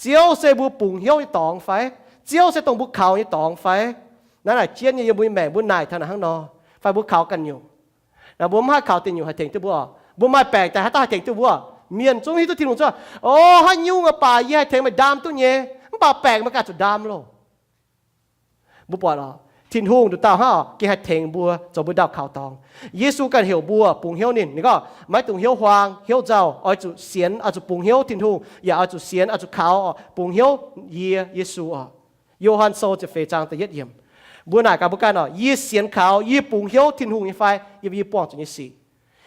Ziouv se mbuo bungx hnyouv nyei dorngx fai? Ziouv se dongh mbuo kaux nyei dorngx fai? Naaiv naaic jienv nyei yiem mbuo nyei maengc mbuo naaic taux naaic hnangv nor, fai mbuo kaux ganh nyungc. Naaic mbuo mv haih kaux deic nyungc haih tengx duqv mbuo. Mbuo maaih baengc daaih haaix dauh haih tengx duqv mbuo? Mienh zungv hiuv duqv Tin-Hungh zuov, o, haaix nyungc aqv baac yie haih tengx meih ndaam duqv nyei, mv baac baengc meih ganh zuqc ndaam loh. Mbuo buatc oc, Tin-Hungh nduqc dauh hnangv oc, gengh haih tengx mbuo zoux mbuo ndaauh kaux dorngx. Yesu ganh heuc mbuo bungx hnyouv ninh. Ninh gorngv, maiv dungx hnyouv huaang hnyouv nzauh, oix zuqc sienx, oix zuqc bungx hnyouv Tin-Hungh, yaac oix zuqc sienx, oix zuqc kaux oc, bungx hnyouv yie, Yesu oc. Yo^han Sou ziepc feix zaang da'yietv yiemc. Mbuo naaic gaax mbuo ganh oc, yie sienx kaux, yie bungx hnyouv Tin-Hungh nyei fai yiem yie buangh zuqc nyei sic?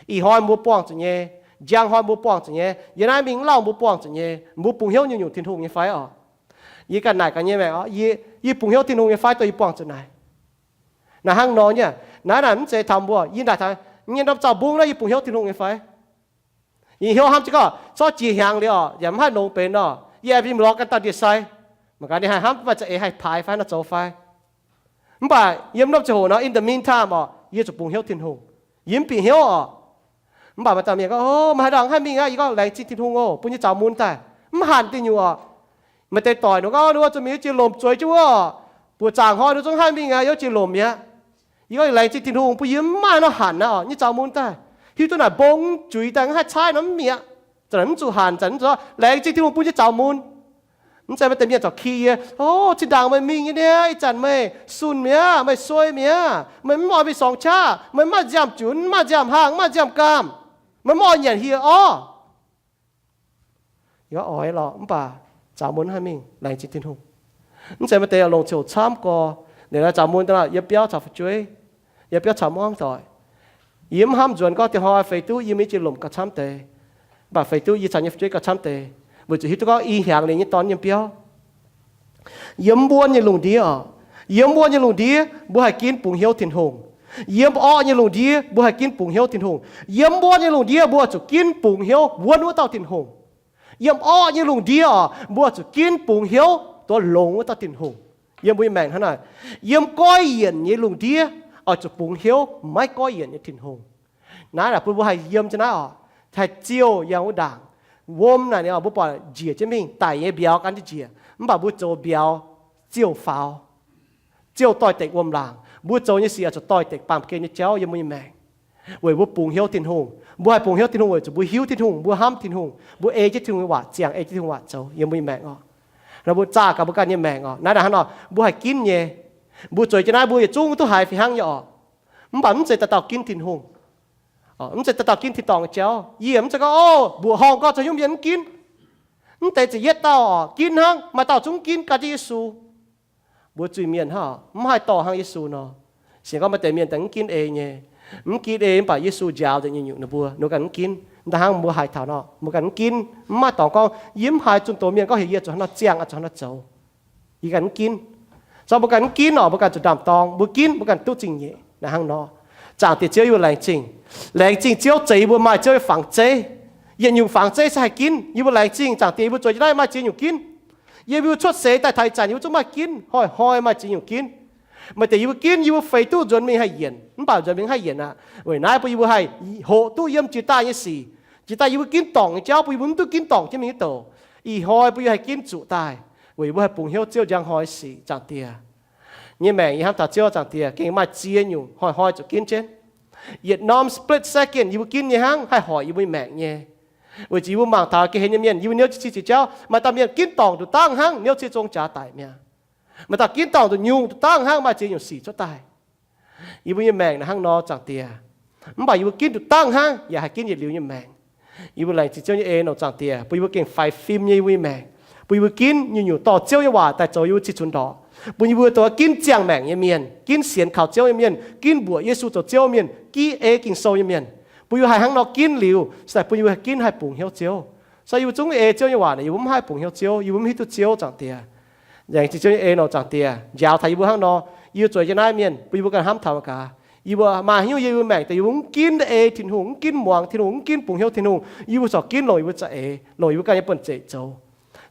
Ih hnoi mbuo buangh zuqc nyei, njang hnoi mbuo buangh zuqc nyei, yiem naaiv mingh lauh mbuo buangh zuqc nyei, mbuo bungx hnyouv nyungc-nyungc Tin-Hungh nyei fai oc? Yie ganh naaic gaax nyei maengc oc, yie bungx hnyouv Tin-Hungh nyei fai dongh yie buangh zuqc naaic? Naaic hnangv nor nyei. Naaiv naaic mv zeiz taux mbuo, yie naaic taux nyei norm zaux mbungv naaiv yie bungx hnyouv Tin-Hungh nyei fai? Yie hnyouv hnamv jienv gorngv, corc jiex hnyangx liuz oc, yaac mv haih longx benx oc, yie aengx mingh lorz ganh dauh ndie-sai. Mangc gaax ninh haih hnamv maaih za'eix haih paaix fai nor zoux fai. Mv baac yiem norm ziangh hoc nor, in the meantime oc, yie zuqc bungx hnyouv Tin-Hungh. Yie mv bieqc hnyouv oc. Mv baac maaih dauh mienh gorngv, o, meih haaix nor haih mingh aqv? Yie gorngv, laengz zingh Tin-Hungh oc, bun yie zaux mun daaih. Mv hanc deic nyungc oc. Maaih deix doic ninh gorngv, ninh wuov zuqc mingh wuov jiex lomc zueiz jienv wuov, buoz zaangc hnoi ninh zungv haih mingh aqv, yie wuov jiex lomc mi'aqv. Yie gorngv, laengz zingh Tin-Hungh bun yie mv maaih nor hanc aqv oc, nyei zaux mun daaih. Hiuv duqv naaic mbong juiz daaih, mv haih caaiv nor mv mi'aqv. Zanc naaic mv zuqc hanc, zanc mv zuqc, laengz zingh Tin-Hungh bun yie zaux mun. Mv zeiz maaih deix mienh corc ki yie, o, zinh ndaangc meih mingh nyei niaa, ih zanc meih sunh mi'aqv, meih suei mi'aqv, meih mv oix mingh sorng qaqv, meih mv maaih nziaamv-junc, mv maaih nziaamv-hlang, mv maaih nziaamv-gaamh, meih mv oix nyanc hie orv. Yie gorngv, oix lorqc, mv baac zaux mun haih mingh, laengz zingh Tin-Hungh. Mv zeiz maaih deix longc ziouc camv gorx, ninh zaux mun daaih yiem biauv caux fu'jueiv, yiem biauv caux muangv doic. Yie mv hnamv nzuonx gorngv dieh hnoi feix duqv yie mingh jiex lomc gauh camv deix, mv baac feix duqv yie caux nyei fu'jueiv gauh camv deix, weic zuqc hiuv duqv gorngv i hnyangx liuz nyei dorn yiem biauv. Yiem wuonh nyei lungh ndiev oc, yiem wuonh nyei lungh ndiev mbuo haih ginv bungx hnyouv Tin-Hungh. Yiem orqv nyei lungh ndiev mbuo haih ginv bungx hnyouv Tin-Hungh. Yiem wuonh nyei lungh ndiev mbuo zuqc ginv bungx hnyouv wuonv wuov dauh Tin-Hungh. Yiem orqv nyei lungh ndiev oc, mbuo zuqc ginv bungx hnyouv duqv longx wuov dauh Tin-Hungh. Yiem mbuo nyei maengc hnangv naaic, yiem goiv yienc nyei lungh ndiev oix zuqc bungx hnyouv maiv goiv yienc nyei Tin-Hungh. Naaiv naaic bun mbuo haih yiem jienv naaiv oc, haih ziouh yangh wuov ndaangc. Wuom naaic ninh oc, mbuo buatc njiec jienv mingh daic nyei mbiauz gan jienv njiec, mv baac mbuo zoux mbiauz ziouh faaux, ziouh doix-dekc wuom-laangc. Mbuo zoux nyei sic oix zuqc doix-dekc baamh gen nyei jauv yiem mbuo nyei maengc. weic mbuo bungx hnyouv Tin-Hungh. Mbuo haih bungx hnyouv Tin-Hungh weic zuqc mbuo hiuv Tin-Hungh, mbuo hnamv Tin-Hungh, mbuo ei jienv Tin-Hungh nyei waac ziangh, ei jienv Tin-Hungh waac zoux yiem mbuo nyei maengc oc. Mbuo zaah gaax mbuo ganh nyei maengc oc. Naaiv hnangv nor, mbuo haih ginv nyei. Mbuo zueiz jienv naaiv mbuo yietc zungv duqv haiz fih hnangv nyei oc. Mv baac mv zeiz dauh dauh ginv Tin-Hungh. Mv zeiz dauh dauh ginv tin-dorngh nyei jauv. Yie mv zeiz gorngv, o, mbuoqc horngh gorngv caux hnyouv mienh mv ginv. Mv deix ziepc yietv dauh oc ginv hnangv, maaih dauh zungv ginv gan jienv Yesu. Mbuo zuiz-mienh hnangv oc, mv haih dorh hnangv Yesu nor. Sienx gorngv maaih deix mienh daaih mv ginv ei nyei. Mv ginv ei mv baac Yesu njaaux nzengc nyungc-nyungc ninh mbuo, ninh mbuo ganh mv ginv. Mv daan hnangv mbuo haiz taux nor, mbuo ganh mv ginv, mv maaih dorngx gorngv, yie mv haiz zunh doz mienh gorngv heuc yie zuqc hnangv nor ziangh, zuqc hnangv nor zoux. Yie ganh mv ginv. Zorqv mbuo ganh mv ginv oc, mbuo ganh zuqc ndaam-dorng. Mbuo ginv, mbuo ganh duqv zingh nyeic. Naaiv hnangv nor, Zaangc Diex Ziouv, yie mbuo laengz zingh. Laengz zingh Ziouv zeix yie mbuo maaih Ziouv nyei fangx zeiv. Yietc nyungc fangx zeiv se haih ginv. Yie mbuo laengz zingh Zaangc Diex, yie mbuo zueiz jienv naaiv maaih ziex nyungc ginv. Yie mbuo cuotv seix daaih taux ih zanc yie mbuo zungv maaih ginv, hnoi-hnoi maaih ziex nyungc ginv. Maaih deix yie mbuo ginv, yie mbuo feix duqv nzuonx mingh haih yienc, mv baac nzuonx mingh haih yienc aqv. Weic naaiv bun yie mbuo haih hoqc duqv yiem jiex daaih nyei sic. Jiex daaih yie mbuo ginv dorngc nyei jauv bun yie mbuo mv duqv ginv dorngc jienv mingh nyei douc. Ih hnoi bun yie haih ginv zuqc daaih, weic yie mbuo haih bungx hnyouv Ziouv njang hnoi sic, Zaangc Diex. Nyei maengc yie hnamv taux Ziouv, Zaangc Diex, gengh maaih ziex nyungc hnoi-hnoi zuqc ginv jienv. Yietc norm split second yie mbuo ginv nyei hnangv haih hoic yie mbuo nyei maengc nyei. Weic zuqc yie mbuo mangc taux ga'hlen nyei mienh, yie mbuo niouv ziex jauv, maaih dauh mienh ginv dorngc nduqc dangh hnangv, niouv ciev zong jaax daic mi'aqv. Maaih dauh ginv dorngc nduqc nyungc nduqc dangh hnangv, maaih ziex nyungc sic cuotv daaih. Yie mbuo nyei maengc naaiv hnangv nor, Zaangc Diex. Mv baac yie mbuo ginv nduqc dangh hnangv yaac haih ginv yietc liuz nyei maengc. Yie mbuo laengz zingh Ziouv nyei eix, Zaangc Diex, bun yie mbuo gengh faix fim nyei yie mbuo nyei maengc, bun yie mbuo ginv nyungc-nyungc dorh Ziouv nyei waac daaih zoux yie mbuo cih cunx ndorqc, bun yie mbuo dongh ginv ziangh maengc nyei mienh, ginv sienx kaux Ziouv nyei mienh, ginv mbuoqc Yesu zoux Ziouv mienh, ginv ei Ging-Sou nyei mienh. Bun yie mbuo haih hnangv nor ginv liuz, se daaih bun yie mbuo haih ginv haih bungx hnyouv Ziouv. Se yie mbuo zungv ei Ziouv nyei waac naaic, yie mbuo mv haih bungx hnyouv Ziouv, yie mbuo mv hiuv duqv Ziouv, Zaangc Diex. Laengz zingh Ziouv nyei eix, Zaangc Diex, njaaux taux yie mbuo hnangv nor, yie mbuo zueiz jienv naaiv mienh, bun yie mbuo ganh hnamv taux gaax, yie mbuo maaih hnyouv yiem yie mbuo maengc daaih yie mbuo mv ginv ei Tin-Hungh, mv ginv muangx Tin-Hungh, mv ginv bungx hnyouv Tin-Hungh, yie mbuo corc ginv longc yie mbuo za'eix, longc yie mbuo ganh nyei buonv-zeic zoux.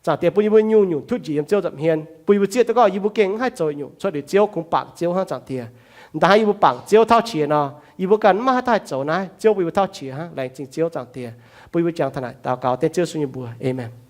Zaangc Diex, bun yie mbuo nyungc-nyungc tutv njiec yiem Ziouv nza'hmien, bun yie mbuo zieqv duqv gorngv yie mbuo gengh mv haih zoux nyungc cuotv liuz Ziouv kungx bangc Ziouv hnangv, Zaangc Diex. Ndaaih hnangv yie mbuo bangc Ziouv tauv qiex nor, yie mbuo ganh mv maaih haaix dauh haih zoux naaiv. Ziouv, bun yie mbuo tauv qiex hnangv. Laengz zingh Ziouv, Zaangc Diex, bun yie mbuo jangx taux naaic daux gaux dengv Ziouv Yesu nyei mbuox. Aamen.